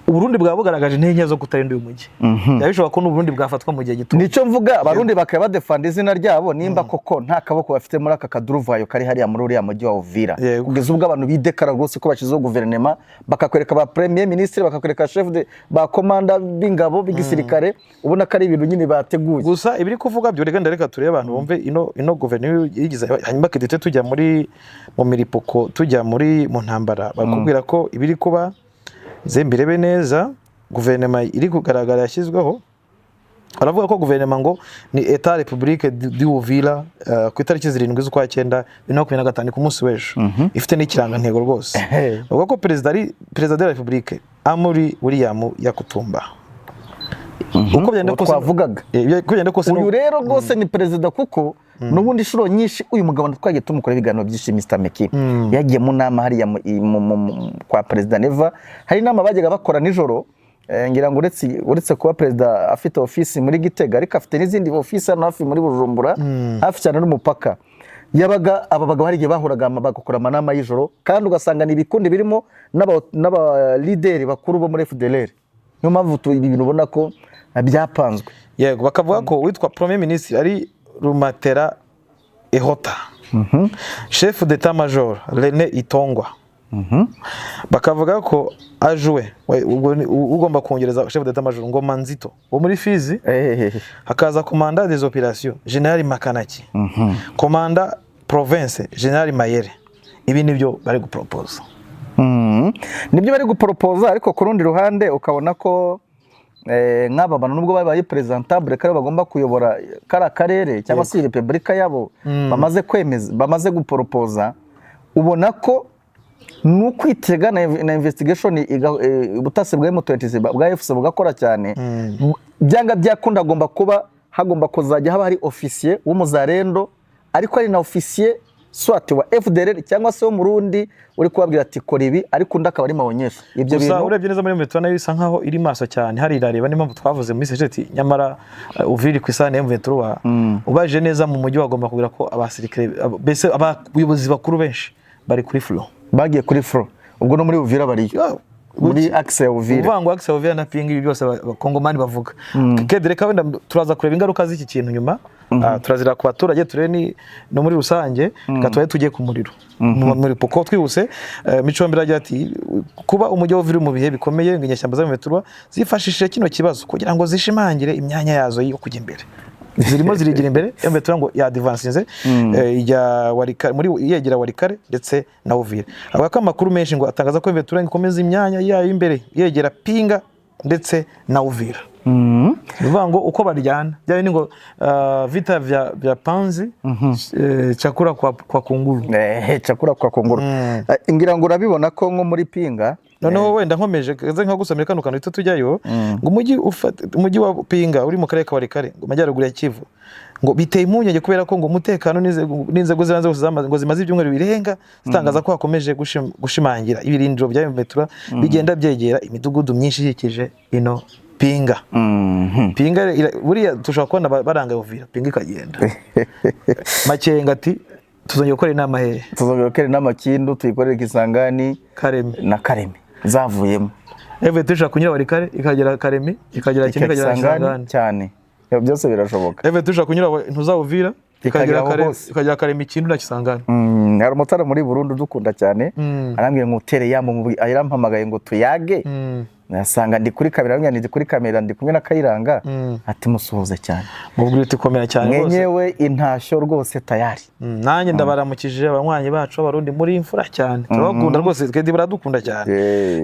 [SPEAKER 1] Uburundi bwaba bugaragaje intege nke zo kutarinda uyu mujyi. Byaba bishoboka ko n'Uburundi bwafatwa mu gihe gito.
[SPEAKER 2] Nicyo mvuga, Abarundi bakaba badefanda izina ryabo nimba koko nta kaboko bafite muri aka kaduruvayo kari hariya muri uriya mujyi wa Uvira, kugeza ubwo abantu bidekara rwose ko bashyizeho guverinema, bakakwereka ba premier ministre, bakakwereka chef de ba commandant b'ingabo b'igisirikare, ubona ko ari ibintu nyine bateguye.
[SPEAKER 1] Gusa ibiri kuvuga byo, reka reka turebe, abantu bumve ino guverinoma yigize, hanyuma kidite tujya muri mu milipuko, tujya muri mu ntambara. Bakubwira ko ibiri kuba ze mbirebe neza, guverinoma iri kugaragara yashyizweho, baravuga ko guverinoma ngo ni Etat République du Uvira, ku itariki 7 z'ukwa cyenda 2025, ku munsi w'ejo, ifite n'ikirangantego rwose. Bavuga ko perezida ari perezida de la République Amuri William Yakutumba, uko byagenda
[SPEAKER 2] Uwo
[SPEAKER 1] kose.
[SPEAKER 2] twavugaga.
[SPEAKER 1] Uko byagenda kose.
[SPEAKER 2] Uyu rero rwose ni perezida, kuko n'ubundi inshuro nyinshi uyu mugabo twagiye tumukora ibiganiro byinshi. Mr Meki yagiye mu nama hariya kwa perezida Neva, hari inama bajyaga bakora nijoro. Ngira ngo uretse kuba perezida afite ofisi muri Gitega, ariko afite n'izindi ofisi hano hafi muri Bujumbura, hafi cyane n'umupaka. Yabaga aba bagabo hari igihe bahuraga bagakora amanama y'ijoro, kandi ugasanga ni ibikundi birimo n'aba leader bakuru bo muri FDLR. Niyo mpamvu ibi bintu ubona ko byapanzwe.
[SPEAKER 1] Yego, bakavuga ko witwa premier ministre ari Rumatera Ehota, chef d'état major René Itongwa, bakavuga ko ajuwe ubwo ugomba kongereza chef d'état major Ngoma Nzito wo muri Fizi, hakaza commandant des opérations Général Makanaki, commandant province Général Mayere. Ibi nibyo bari gupropose.
[SPEAKER 2] Nibyo bari guporopoza, ariko ku rundi ruhande ukabona ko nk'aba bantu nubwo babaye présentable ko aribo bagomba kuyobora kariya karere cyangwa se iyi repubulika yabo bamaze kwemeza, bamaze guporopoza, ubona ko ni ukwitega na investigation, ubutasi bwa M23 bwa FC bugakora cyane. Byanga byakunda agomba kuba hagomba kuzajya haba hari ofisiye w'umuzarendo, ariko ari na ofisiye soit wa FDLR cyangwa se w'Umurundi uri kubabwira ati kora ibi, ariko undi akaba ari maonyesha ibyo
[SPEAKER 1] Gusa
[SPEAKER 2] bintu.
[SPEAKER 1] urebye neza muri M23 nayo isa nkaho iri maso cyane, hari irareba. Niyo mpamvu twavuze muri sejeti, nyamara Uvira iri ku isahani ya M23. Ubaje neza mu mujyi wagomba kugira ko abasirikare mbese abayobozi bakuru benshi bari kuri front.
[SPEAKER 2] Bagiye kuri front, ubwo no muri Uvira bariyo, muri axe ya Uvira.
[SPEAKER 1] Uvuga ngo axe ya Uvira na Pinga, ibi byose abakongomani bavuga. Kedi, reka wenda turaza kureba ingaruka z'iki kintu nyuma. Turazira ku baturage, turebe ni no muri rusange. Reka tubaye tugiye ku muriro muri poko twihuse. Micombero agira ati kuba umujyi wa Uvira uri mu bihe bikomeye, ngo inyeshyamba za M23 zifashishije kino kibazo kugira ngo zishimangire imyanya yazo yo kujya imbere. Zirimo zirigira imbere, M23 ngo yadivansinze, ijya Walikale, muri yegera Walikale ndetse na Uvira. Avuga ko amakuru menshi ngo atangaza ko M23 ikomeza imyanya yayo imbere, yegera Pinga ndetse na Uvira. Ni ukuvuga ngo uko baryana bya bindi ngo vita vya panzi, chakula kwa kunguru.
[SPEAKER 2] Chakula kwa kunguru. Ngira ngo urabibona ko nko muri Pinga.
[SPEAKER 1] Noneho wenda nkomeje kaze nka gusomera kano kantu tujyayo, ngo umujyi wa Pinga uri mu karere ka Walikale, ngo majyaruguru ya Kivu, ngo biteye impungenge kubera ko ngo umutekano n'inzego z'ibanze zose ngo zimaze ibyumweru birenga zitangaza ko hakomeje gushimangira ibirindiro bya M23 bigenda byegera imidugudu myinshi ikikije ino Pinga. Pinga buriya dushobora kubona baranga Uvira, Pinga ikagenda. Makenga ati tuzongera gukora inama hehe?
[SPEAKER 2] Tuzongera gukora inama Kindu, tuyikorere Kisangani.
[SPEAKER 1] Kareme.
[SPEAKER 2] Na Kareme zavuyemo.
[SPEAKER 1] M23 ishobora kunyura Walikale ikagera Karemi, ikagera Kindu, ikagera
[SPEAKER 2] Kisangani.
[SPEAKER 1] Kisangani.
[SPEAKER 2] Cyane. Ibyo byose birashoboka.
[SPEAKER 1] M23 ishobora kunyura ntuza Uvira
[SPEAKER 2] Ikagera
[SPEAKER 1] ikagera
[SPEAKER 2] aho
[SPEAKER 1] Karemi,
[SPEAKER 2] hose.
[SPEAKER 1] ikagera Karemi, Kindu na Kisangani.
[SPEAKER 2] Hari umutara muri Burundi udukunda cyane, arambwira ngo utere yambo, yarampamagaye ngo tuyage, nasanga ndi kuri kamera, arambwira ndi kuri kamera ndi kumwe na Kayiranga, ati musuhuze cyane.
[SPEAKER 1] Mubwira uti komera cyane rwose.
[SPEAKER 2] Mwenyewe intashyo rwose tayari.
[SPEAKER 1] Nanjye ndabaramukije abanywanyi bacu b'Abarundi, muri imfura cyane, turabakunda rwose, twebwe baradukunda cyane.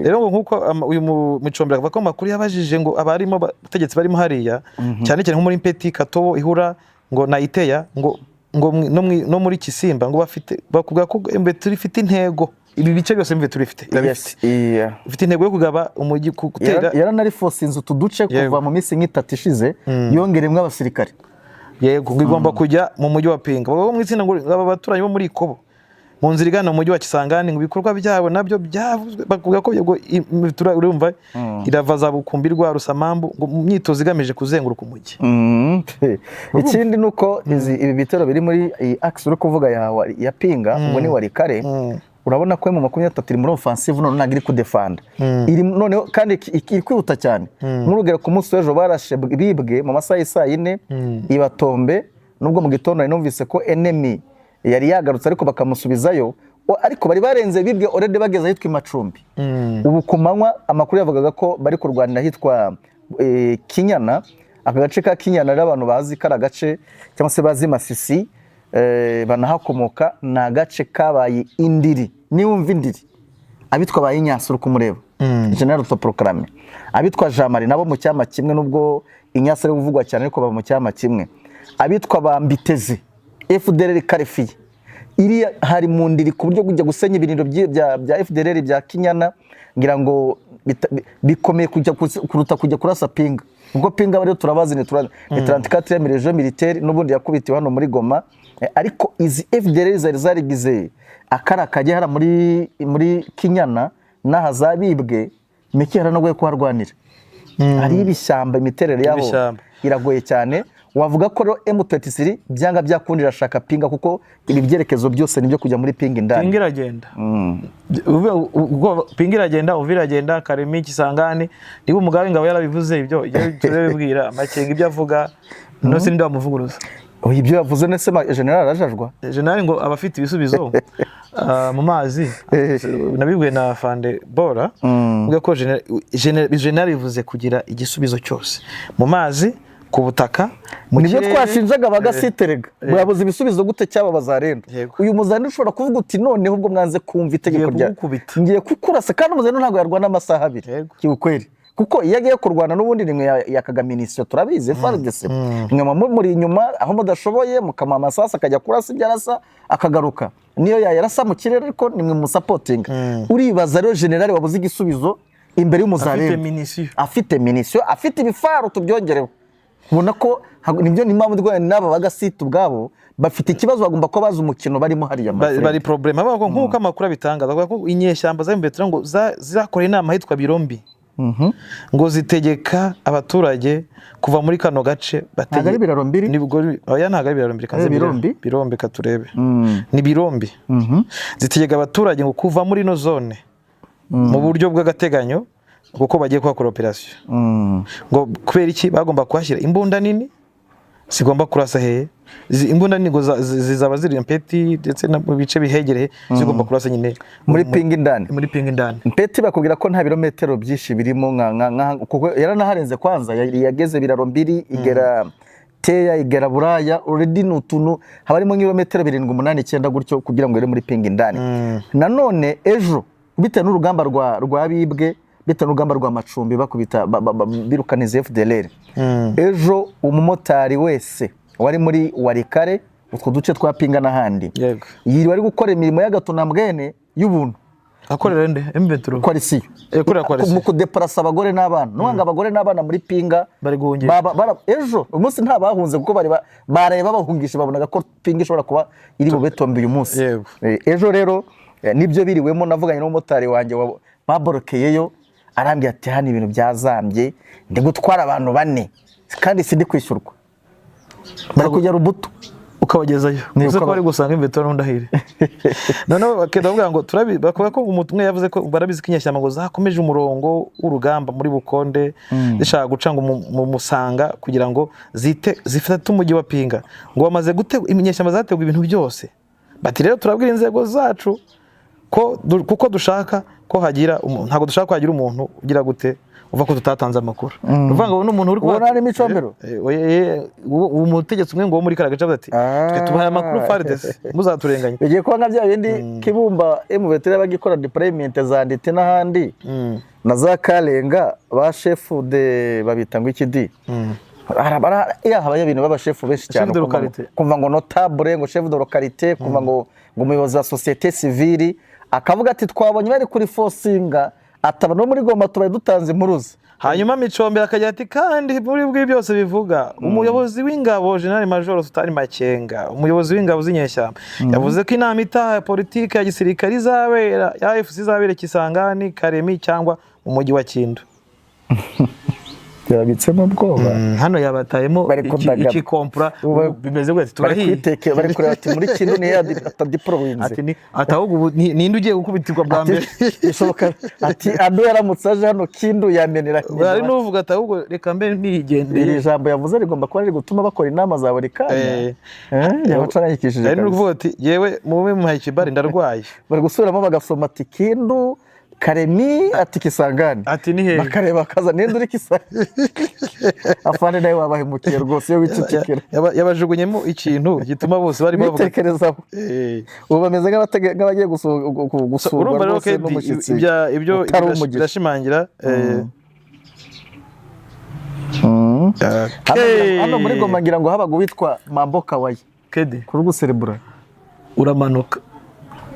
[SPEAKER 1] Rero ngo nkuko uyu Micombero avuga ko amakuru yabajije ngo abarimo abategetsi barimo hariya, cyane cyane nko muri Mpeti, Katobo, Ihura ngo na Iteya, ngo no muri Kisimba, ngo bafite bakubwira ko M23 ifite intego, ibi bice byose M23 ifite irabifite,
[SPEAKER 2] Yes, iya.
[SPEAKER 1] ifite intego yo kugaba umujyi, gutera.
[SPEAKER 2] Yaranarifosinze utu duce kuva mu minsi nk'itatu ishize, yongeremwo abasirikare.
[SPEAKER 1] Yego, ngo igomba kujya mu mujyi wa Pinga. Bavuga mu itsinda ngo aba baturanyi bo muri Ikobo mu nzira igana mu mujyi wa Kisangani, ngo ibikorwa byabo nabyo byavuzwe, bavuga ko ngo urumva irava za Bukumbirwa, Rusamambu, ngo mu myitozo igamije kuzenguruka umujyi.
[SPEAKER 2] Ikindi ni uko ibi bitero biri muri iyi axe uri kuvuga ya Pinga, ngo ni Walikale. Urabona ko mu 23 iri muri offensive none, ntabwo iri kudefanda, iri noneho kandi iri kwihuta cyane. Nk'urugero, ku munsi w'ejo barashe bibwe mu masaha y'isaa yine ibatombe, nubwo mu gitondo nari numvise ko enemy yari yagarutse ariko bakamusubizayo. Ariko bari barenze bibwe already, bageze ahitwa i Macumbi. Ubu ku manywa amakuru yavugaga ko bari kurwanira ahitwa Kinyana. Aka gace ka Kinyana rero, abantu bazi kari agace cyangwa se bazi Masisi, banahakomoka, ni agace kabaye indiri. Niwumva indiri, abitwa ba Inyasi uri kumureba, General autoproclamé, abitwa Jean Marie nabo mu cyama kimwe, nubwo Inyasi ari kuvugwa cyane ariko baba mu cyama kimwe, abitwa ba Mbiteze, FDLR qualifié, iriya hari mu ndiri, ku buryo kujya gusenya ibirindiro bya FDLR bya Kinyana ngira ngo bikomeye kujya kuruta kujya kurasa Pinga, kuko Pinga bariyo turabazi ni 34e région militaire n'ubundi yakubitiwe hano muri Goma. Ariko izi FDLR zari zarigize akara kajya hara muri Kinyana n'aha zabibwe meke, haranagoye kuharwanira, hari ibishyamba, imiterere yaho
[SPEAKER 1] Ibishyamba.
[SPEAKER 2] iragoye cyane. Wavuga ko rero M23 byanga byakunda irashaka Pinga, kuko ibi byerekezo byose nibyo kujya muri Pinga indani.
[SPEAKER 1] Pinga iragenda. Pinga iragenda, Uvira iragenda, Karemi, Kisangani. Niba umugabo w'ingabo yarabivuze ibyo turabibwira Amakenga, ibyo avuga no se ninde wamuvuguruza?
[SPEAKER 2] Oya, ibyo yavuze nese general arajajwa.
[SPEAKER 1] General ngo aba afite ibisubizo mu mazi. Nabibwiwe na Fande Bora, mvuga ko general bivuze kugira igisubizo cyose mu mazi, ku butaka, mu
[SPEAKER 2] Nibyo
[SPEAKER 1] kirere.
[SPEAKER 2] twashinjaga bagasiterega, mwabuze ibisubizo gute cyaba bazarenda. Uyu muzarenda ushobora kuvuga uti noneho ubwo mwanze kumva itegeko
[SPEAKER 1] Ngiye
[SPEAKER 2] rya
[SPEAKER 1] kugukubita.
[SPEAKER 2] Ngiye kukurasa, kandi umuzarenda ntabwo yarwana amasaha 2. Kiukweli, kuko iyo agiye kurwana n'ubundi nimwe yakaga munition, turabizi FARDC, mwe muba muri inyuma aho mudashoboye mukamuha amasasu akajya kurasa ibyo arasa akagaruka, niyo yayarasa mu kirere ariko nimwe musapotinga. Uribaza rero general wabuze igisubizo imbere
[SPEAKER 1] Afite
[SPEAKER 2] y'umuzarenda
[SPEAKER 1] munition.
[SPEAKER 2] Afite munition, afite ibifaru, tubyongereho. Ubona ko nibyo, ni impamvu ndwaye n'aba bagasita ubwabo bafite ikibazo, bagomba kuba bazi umukino barimo hariya, my friend.
[SPEAKER 1] Bari problème. Bavuga ko nk'uko amakuru abitangaza, bavuga ko inyeshyamba za M23 ngo zakoreye inama ahitwa Birombi, ngo zitegeka abaturage kuva muri kano gace.
[SPEAKER 2] Ntabwo ari Biraro Mbiri?
[SPEAKER 1] Nibwo, oya, ntabwo ari Biraro Mbiri, kanze.
[SPEAKER 2] Eh, Birombi?
[SPEAKER 1] Birombi, katurebe. Ni Birombi. Zitegeka abaturage ngo kuva muri ino zone mu buryo bw'agateganyo, kuko bagiye kuhakora operation. Ngo kubera iki? Bagomba kuhashyira imbunda nini zigomba kurasa hehe? Imbunda nini ngo zizaba ziri Mpeti ndetse no mu bice bihegereye, zigomba kurasa nyine
[SPEAKER 2] muri Pinga indani.
[SPEAKER 1] Muri Pinga indani.
[SPEAKER 2] Mpeti bakubwira ko nta birometero byinshi birimo, nka kuko yaranaharenze kwanza, yageze Biraro Mbiri, igera Teya, igera Buraya already. Ni utuntu haba harimo nk'ibirometero 7, 8, 9 gutyo kugira ngo ugere muri Pinga indani. Nanone ejo, bitewe n'urugamba rwa Bibwe, bitewe n'urugamba rwa Macumbi, bakubita birukana izi FDLR, ejo umumotari wese wari muri Walikale, utwo duce twa Pinga n'ahandi, yiriwe ari gukora imirimo y'agatunambwene y'ubuntu.
[SPEAKER 1] Akorera nde? M23?
[SPEAKER 2] Coalition.
[SPEAKER 1] Korera coalition.
[SPEAKER 2] Mu kudeparasa abagore n'abana, nuwanga abagore n'abana muri Pinga.
[SPEAKER 1] Bari guhungisha.
[SPEAKER 2] Ejo umunsi nta bahunze, kuko bari baraye babahungisha, babonaga ko Pinga ishobora kuba iri bubetombe uyu munsi. Ejo rero nibyo biriwemo. Navuganye n'umumotari wanjye baborokeyeyo, arambwira ati: "Hano ibintu byazambye, ndi gutwara abantu bane kandi sindi kwishyurwa, bari kujya Rubuto."
[SPEAKER 1] Ukabagezayo.
[SPEAKER 2] Ni
[SPEAKER 1] Uze ko bari gusanga M23 n'undahire. Noneho bakenda bavuga ngo turabi, bakuvuga ko umwe yavuze ko barabizi ko inyeshyamba ngo zakomeje umurongo w'urugamba muri Bukonde, zishaka guca ngo mu Musanga kugira ngo zite zifate umujyi wa Pinga. Ngo bamaze gute inyeshyamba zateguye ibintu byose. Bati: "Rero turabwira inzego zacu ko kuko dushaka ko hagira ntabwo dushaka ko hagira umuntu ugira gute uva ko tutatanze amakuru." Ni ukuvuga ngo n'umuntu uri
[SPEAKER 2] Uwo
[SPEAKER 1] kuvuga
[SPEAKER 2] nari Micombero?
[SPEAKER 1] Uwo umutegetsi umwe ngo wo muri kariya gace avuga ati:
[SPEAKER 2] Ah.
[SPEAKER 1] "Twe tubahaye amakuru, FARDC muzaturenganye."
[SPEAKER 2] Bigiye kuba nka bya bindi Kibumba M23 yabaga ikora deployment za Ndete n'ahandi na za Karenga, ba chef de babita ngo iki di, ya habayo ibintu b'abashefu benshi cyane.
[SPEAKER 1] Chef de
[SPEAKER 2] kumva ngo-
[SPEAKER 1] localité.
[SPEAKER 2] Kumva ngo notable, ngo chef de localité, kumva ngo umuyobozi wa société civile akavuga ati: "Twabonye bari kuri fosinga ataba no muri Goma, tubaye dutanze impuruza."
[SPEAKER 1] Hanyuma Micombero akagira ati: "Kandi muri bwi byose bivuga umuyobozi w'ingabo General Major Sultani Makenga, umuyobozi w'ingabo z'inyeshyamba, yavuze ko inama itaha ya politiki ya gisirikare izabera ya AFC izabera Kisangani, Kalemi cyangwa mu mujyi wa Kindu."
[SPEAKER 2] Yabitsemo ubwoba.
[SPEAKER 1] Hano yabatayemo
[SPEAKER 2] Bari kudagara.
[SPEAKER 1] Ikikompura
[SPEAKER 2] Ubu
[SPEAKER 1] bimeze gutya.
[SPEAKER 2] Bari
[SPEAKER 1] Turahiye.
[SPEAKER 2] kwitekera, bari kureba ati: "Muri Kindu nihe atadipolowinze?"
[SPEAKER 1] Ati ni ati: "Ahubwo ubu ninde ugiye gukubitirwa bwa mbere?"
[SPEAKER 2] Bishoboka ati: "Ado yaramutse aje hano Kindu yamenera."
[SPEAKER 1] Hari n'uvuga ati: "Ahubwo reka mbe nigendeye."
[SPEAKER 2] Iri jambo yavuze rigomba kuba riri gutuma bakora inama za buri kanya. Yabacanganyikishije
[SPEAKER 1] Hari
[SPEAKER 2] kabisa.
[SPEAKER 1] n'uvuga ati: "Yewe mube muhaye ikibari, ndarwaye."
[SPEAKER 2] Bari gusubiramo bagasoma ati: "Kindu, Karemi," ati: "Kisangani."
[SPEAKER 1] Ati: "Ni hehe?"
[SPEAKER 2] Bakareba bakaza: "Ninde uri Kisangani?" Afande nawe wabahemukiye rwose iyo wicecekera.
[SPEAKER 1] Yabajugunyemo ikintu gituma bose barimo bavuga.
[SPEAKER 2] Bitekerezaho. Ubu bameze nk'abagiye gusurwa
[SPEAKER 1] Urumva rero
[SPEAKER 2] rwose
[SPEAKER 1] Kedi,
[SPEAKER 2] n'umushyitsi
[SPEAKER 1] ibyo
[SPEAKER 2] utari umugisha.
[SPEAKER 1] birashimangira
[SPEAKER 2] Hano muri Goma ngira ngo habaga uwitwa Mambo Kawaye
[SPEAKER 1] Kedi,
[SPEAKER 2] kuri guserebura.
[SPEAKER 1] Uramanuka.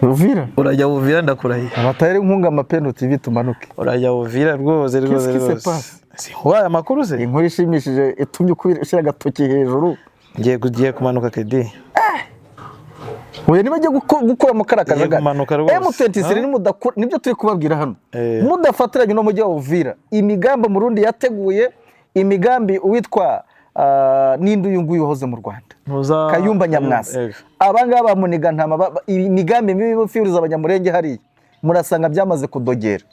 [SPEAKER 2] Uvira.
[SPEAKER 1] Urajya Uvira, ndakurahiye.
[SPEAKER 2] Abatari inkunga Mapendo TV tumanuke.
[SPEAKER 1] Urajya Uvira rwose rwose.
[SPEAKER 2] Qu'est-ce qui se
[SPEAKER 1] Rwose.
[SPEAKER 2] passe?
[SPEAKER 1] Wabaye amakuru se?
[SPEAKER 2] Inkuru ishimishije itumye ushyira agatoki hejuru.
[SPEAKER 1] Ngiye kumanuka, Kedi.
[SPEAKER 2] Oya, niba agiye gukura mu kariya
[SPEAKER 1] Ngiye
[SPEAKER 2] kajagari
[SPEAKER 1] kumanuka rwose.
[SPEAKER 2] M23 nimudakura, nibyo turi kubabwira hano, mudafatiranye n'umujyi wa Uvira, imigambi Murundi yateguye, imigambi uwitwa ninde uyu nguyu wahoze mu Rwanda,
[SPEAKER 1] Ntuza
[SPEAKER 2] Kayumba Nyamwasa,
[SPEAKER 1] Yego.
[SPEAKER 2] abangaba bamuniga ntama, imigambi mibi bifuriza Abanyamurenge hariya, murasanga byamaze kudogera.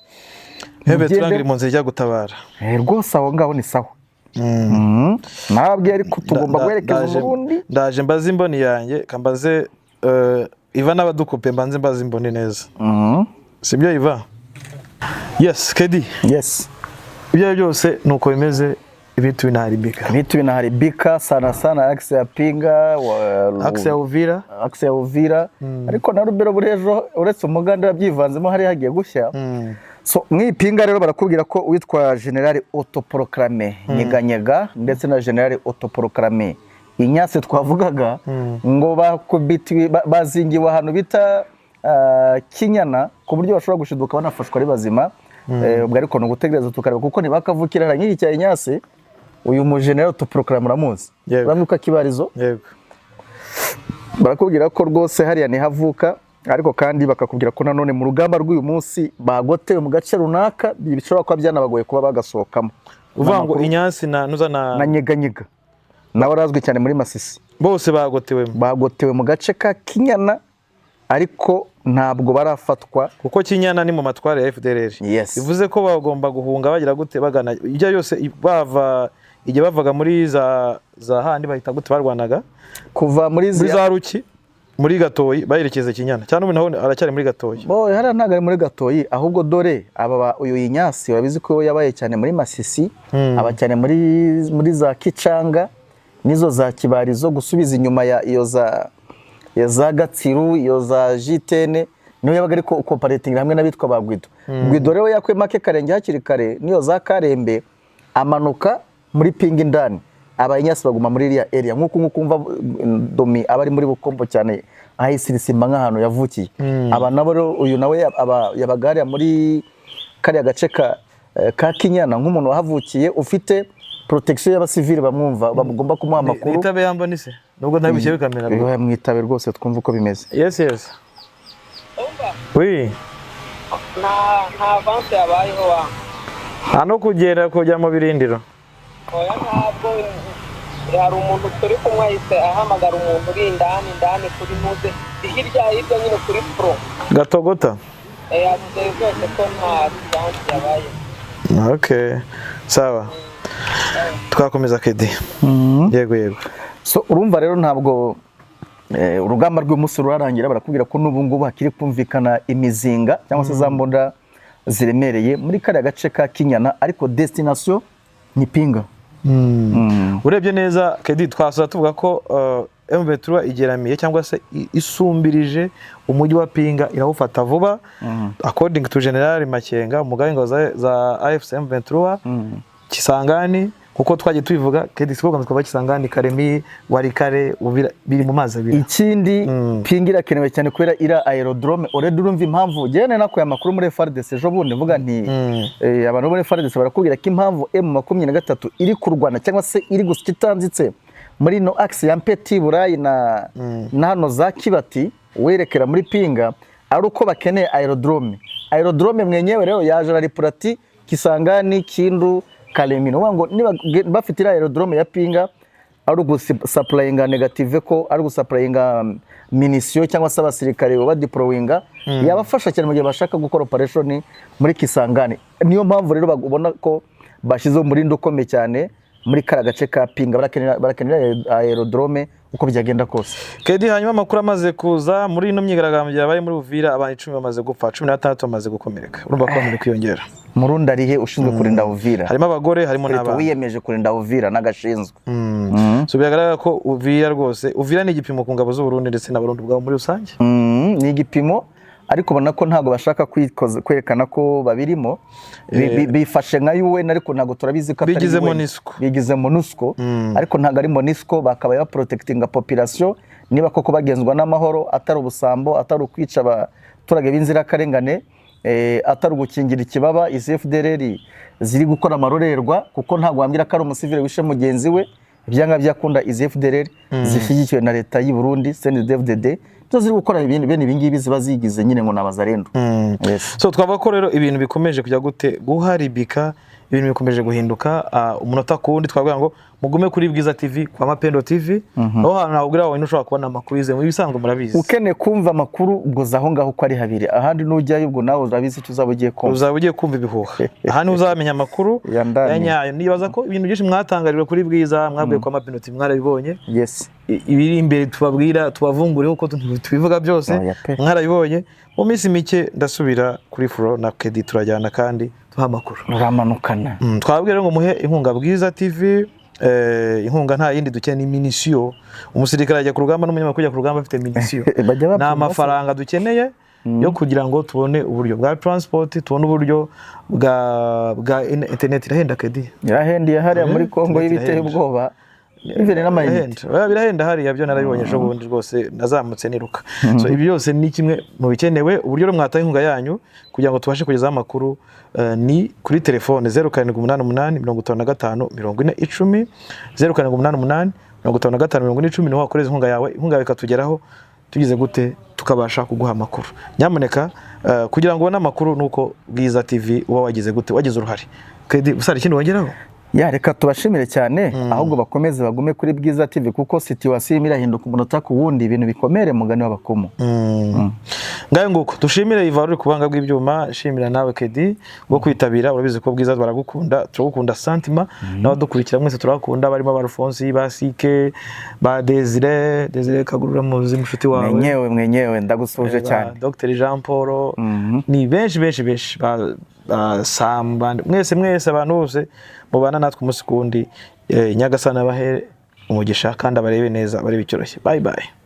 [SPEAKER 1] Hebe
[SPEAKER 2] Mugende-
[SPEAKER 1] turangire mu nzira ijya gutabara.
[SPEAKER 2] Rwose aho ngaho ni sawa. Nababwiye ariko tugomba guherekeza Umurundi.
[SPEAKER 1] Ndaje mbaze imboni yanjye, kambaze Iva n'abadukupe, mbanze mbaze imboni neza. Sibyo, Iva? Yes, Kedi.
[SPEAKER 2] Yes.
[SPEAKER 1] Ibyo ari byo byose ni uko bimeze, ibintu binaharibika.
[SPEAKER 2] Vitu vinaharibika sana sana axe ya Pinga
[SPEAKER 1] Axe ya Uvira.
[SPEAKER 2] Axe ya Uvira, ariko na Rubero buri ejo uretse umuganda yabyivanzemo hari hagiye gushya. So mw'iyi Pinga rero barakubwira ko uwitwa General autoproclamé Nyeganyega ndetse na General autoproclamé Inyase twavugaga ngo bakubitiwe bazingiwe ahantu bita Kinyana, ku buryo bashobora gushiduka banafashwa ari bazima. Ubwo ariko ni ugutegereza tukareba, kuko ntibakavukira nk'iki cya Inyase. Uyu mujenerali autoproclamé muramuzi?
[SPEAKER 1] Yego.
[SPEAKER 2] Uramwibuka Kibarizo?
[SPEAKER 1] Yego.
[SPEAKER 2] Barakubwira ko rwose hariya niho avuka, ariko kandi bakakubwira ko nanone mu rugamba rw'uyu munsi bagotewe mu gace runaka, bishobora kuba byanabagoye kuba bagasohokamo.
[SPEAKER 1] Uvuga ngo Inyansi na nuza na
[SPEAKER 2] Na Nyeganyega nawe arazwi cyane muri Masisi.
[SPEAKER 1] Bose bagotewemo.
[SPEAKER 2] Bagotewe mu gace ka Kinyana, ariko ntabwo barafatwa.
[SPEAKER 1] Kuko Kinyana ni mu matware ya FDLR.
[SPEAKER 2] Yes.
[SPEAKER 1] Bivuze ko bagomba guhunga bagira gute, bagana ibyo byose bava igihe bavaga muri za handi bahita gute barwanaga?
[SPEAKER 2] Kuva muri
[SPEAKER 1] muri
[SPEAKER 2] ziriya
[SPEAKER 1] za Ruki, muri Gatoyi, bayerekeza Kinyana cyane. Ubu naho aracyari muri Gatoyi.
[SPEAKER 2] Bo hariya ntabwo ari muri Gatoyi, ahubwo dore aba uyu Inyasi urabizi ko yabaye cyane muri Masisi, aba cyane muri za Kicanga n'izo za Kibarizo, gusubiza inyuma ya iyo za ya za Gatsiru, iyo za Jitene, niyo yabaga ari cooperating hamwe n'abitwa ba Guido. Guido rero yakuye make Karenge hakiri kare, niyo za Karembe, amanuka muri Pinga indani. Aba Inyasi baguma muri iriya area, nk'uko umva Domi aba ari muri Bukombo cyane, ahisirisima nk'ahantu yavukiye. Aba nabo rero, uyu nawe yabaga hariya muri kariya gace ka Kinyana, nk'umuntu wahavukiye ufite protection y'abasivili bamwumva, bagomba kumuha amakuru.
[SPEAKER 1] Nitabe yamba nise nubwo ntari bushyire kamera.
[SPEAKER 2] Bibaye mwitabe rwose, twumve uko bimeze.
[SPEAKER 1] Yes, oui.
[SPEAKER 5] Nta avance yabayeho wa.
[SPEAKER 1] Nta no kugera kujya mu birindiro?
[SPEAKER 5] Oya, ntabwo. Hari umuntu turi kumwe ahise ahamagara umuntu uri indani indani kuri muze hirya hirya nyine kuri pro.
[SPEAKER 1] Gatogota.
[SPEAKER 5] Yavuze rwose ko nta avance yabayeho.
[SPEAKER 1] Okay, sawa, twakomeza kedi. Yego.
[SPEAKER 2] So urumva rero ntabwo urugamba rw'umunsi rurarangira. Barakubwira ko n'ubu ngubu hakiri kumvikana imizinga cyangwa se za mbunda ziremereye muri kariya gace ka Kinyana, ariko destination ni Pinga.
[SPEAKER 1] Urebye neza kedi, twasoza tuvuga ko M23 igeramiye cyangwa se isumbirije umujyi wa Pinga, irawufata vuba, according to General Makenga, umugaba w'ingabo za AFC M23. Kisangani, kuko twagiye tubivuga kedi, siko twaba Kisangani, Karemi, Warikare, Uvira biri mu mazi abiri.
[SPEAKER 2] Ikindi, Pinga irakenewe cyane kubera ira aerodrome already. Urumva impamvu njyewe nari nakuye amakuru muri FARDC ejo bundi, mvuga nti abantu bo muri FARDC barakubwira ko impamvu M23 iri kurwana cyangwa se iri gusya itanzitse muri no axe ya Mpeti Burayi na hano za Kibati werekera muri Pinga ari uko bakeneye aerodrome. Aerodrome mwenyewe rero yaje araripurati Kisangani, Kindu, Kalemi. Ni ukuvuga ngo niba bafite iriya aerodrome ya Pinga, ari ugusupplyinga negative, ko ari ugusupplyinga munition cyangwa se abasirikare badeployinga, yabafasha cyane mu gihe bashaka gukora operation muri Kisangani. Niyo mpamvu rero ubona ko bashyizeho umurindi ukomeye cyane muri kariya gace ka Pinga. Barakenera aerodrome uko byagenda kose.
[SPEAKER 1] Kedi, hanyuma amakuru amaze kuza muri ino myigaragambyo yabaye muri Uvira, abantu 10 bamaze gupfa, 16 bamaze gukomereka. Urumva ko bamaze kwiyongera.
[SPEAKER 2] Murundi arihe ushinzwe kurinda Uvira?
[SPEAKER 1] Harimo abagore, harimo
[SPEAKER 2] Perezida
[SPEAKER 1] n'abana.
[SPEAKER 2] wiyemeje kurinda Uvira n'agashinzwe.
[SPEAKER 1] So biragaragara ko Uvira rwose, Uvira ni igipimo ku ngabo z'u Burundi ndetse n'Abarundi ubwabo muri rusange.
[SPEAKER 2] Ni igipimo, ariko ubona ko ntabwo bashaka kwerekana ko babirimo. Bifashe nka UN, ariko ntabwo turabizi ko atari
[SPEAKER 1] Bigize
[SPEAKER 2] UN.
[SPEAKER 1] MONUSCO.
[SPEAKER 2] Bigize MONUSCO, ariko ntabwo ari MONUSCO. Bakabaye baprotectinga population niba koko bagenzwa n'amahoro, atari ubusambo, atari ukwica abaturage b'inzirakarengane, atari ugukingira ikibaba izi FDLR ziri gukora amarorerwa, kuko ntabwo wambwira ko ari umusivile wishe mugenzi we. Ibyanga byakunda izi FDLR zishyigikiwe na leta y'u Burundi, CNDD-FDD, zo ziri gukora ibintu bene ibi ngibi, ziba zigize nyine ngo ni abazarendo. Yes.
[SPEAKER 1] So twavuga ko rero ibintu bikomeje kujya gute guharibika, ibintu bikomeje guhinduka umunota ku wundi. Twavuga ngo mugume kuri Bwiza TV, kwa Mapendo TV, aho hantu ntabwo wowe ushobora kubona amakuru yizewe. Mu bisanzwe murabizi.
[SPEAKER 2] Ukeneye kumva amakuru ubwo za aho ngaho uko ari habiri, ahandi nujyayo ubwo nawe urabizi icyo uzaba ugiye kumva.
[SPEAKER 1] Uzaba ugiye kumva ibihuha, aha niho uzamenya amakuru
[SPEAKER 2] Ya ndani.
[SPEAKER 1] ya nyayo. Nibaza ko ibintu byinshi mwatangarijwe kuri Bwiza, mwabwiye kwa Mapendo TV, mwarabibonye.
[SPEAKER 2] Yes.
[SPEAKER 1] Ibiri imbere tubabwira, tubavungureho uko tubivuga byose.
[SPEAKER 2] Oya pe.
[SPEAKER 1] Mwarabibonye. Mu minsi mike ndasubira kuri furo na Kedi, turajyana kandi tuha amakuru.
[SPEAKER 2] Uramanukana.
[SPEAKER 1] Twababwira rero ngo muhe inkunga Bwiza TV. Inkunga nta yindi dukeneye, ni munition. Umusirikare ajya ku rugamba n'umunyamakuru ajya ku rugamba afite munition.
[SPEAKER 2] Bajya
[SPEAKER 1] Ni
[SPEAKER 2] bapima se?
[SPEAKER 1] amafaranga dukeneye yo kugira ngo tubone uburyo bwa transport, tubone uburyo bwa internet. Irahenda Kedi.
[SPEAKER 2] Irahendiye hariya muri Kongo
[SPEAKER 1] Internet
[SPEAKER 2] y'ibiteye
[SPEAKER 1] irahenda.
[SPEAKER 2] ubwoba. Even n'amayinite.
[SPEAKER 1] Birahenda. Oya, birahenda hariya, byo narabibonye ejo bundi rwose, nazamutse niruka. So ibi byose ni kimwe mu bikenewe. Uburyo rero mwatanga inkunga yanyu kugira ngo tubashe kugezaho amakuru ni kuri telefone 0788 55 40 10, 0788 55 40 10, niho wakoreza inkunga yawe, inkunga yawe ikatugeraho tugize gute, tukabasha kuguha amakuru. Nyamuneka, kugira ngo ubone amakuru nuko Bwiza TV uba wagize gute, wagize uruhare. Kedi usara ikindi wongeraho?
[SPEAKER 2] Ya, reka tubashimire cyane, ahubwo bakomeze bagume kuri Bwiza TV kuko situation irimo irahinduka umunota ku wundi, ibintu bikomere mugani w'abakumu.
[SPEAKER 1] Ngayo nguko, dushimire Ivar uri ku buhanga bw'ibyuma, shimira nawe Kedi bwo kwitabira. Urabizi ko Bwiza baragukunda, turagukunda santima, n'abadukurikira mwese turabakunda, barimo ba Alphonse, ba Sike, ba Desire, Desire Kagurura muzi mushuti wawe.
[SPEAKER 2] Mwenyewe mwenyewe, ndagusuhuje
[SPEAKER 1] ba
[SPEAKER 2] cyane.
[SPEAKER 1] Dr Jean Paul, ni benshi benshi benshi, ba Sam, mwese mwese, abantu bose mubana natwe umunsi ku wundi. Nyagasani abahe umugisha kandi abarebe neza, barebe icyoroshye. Bye bye.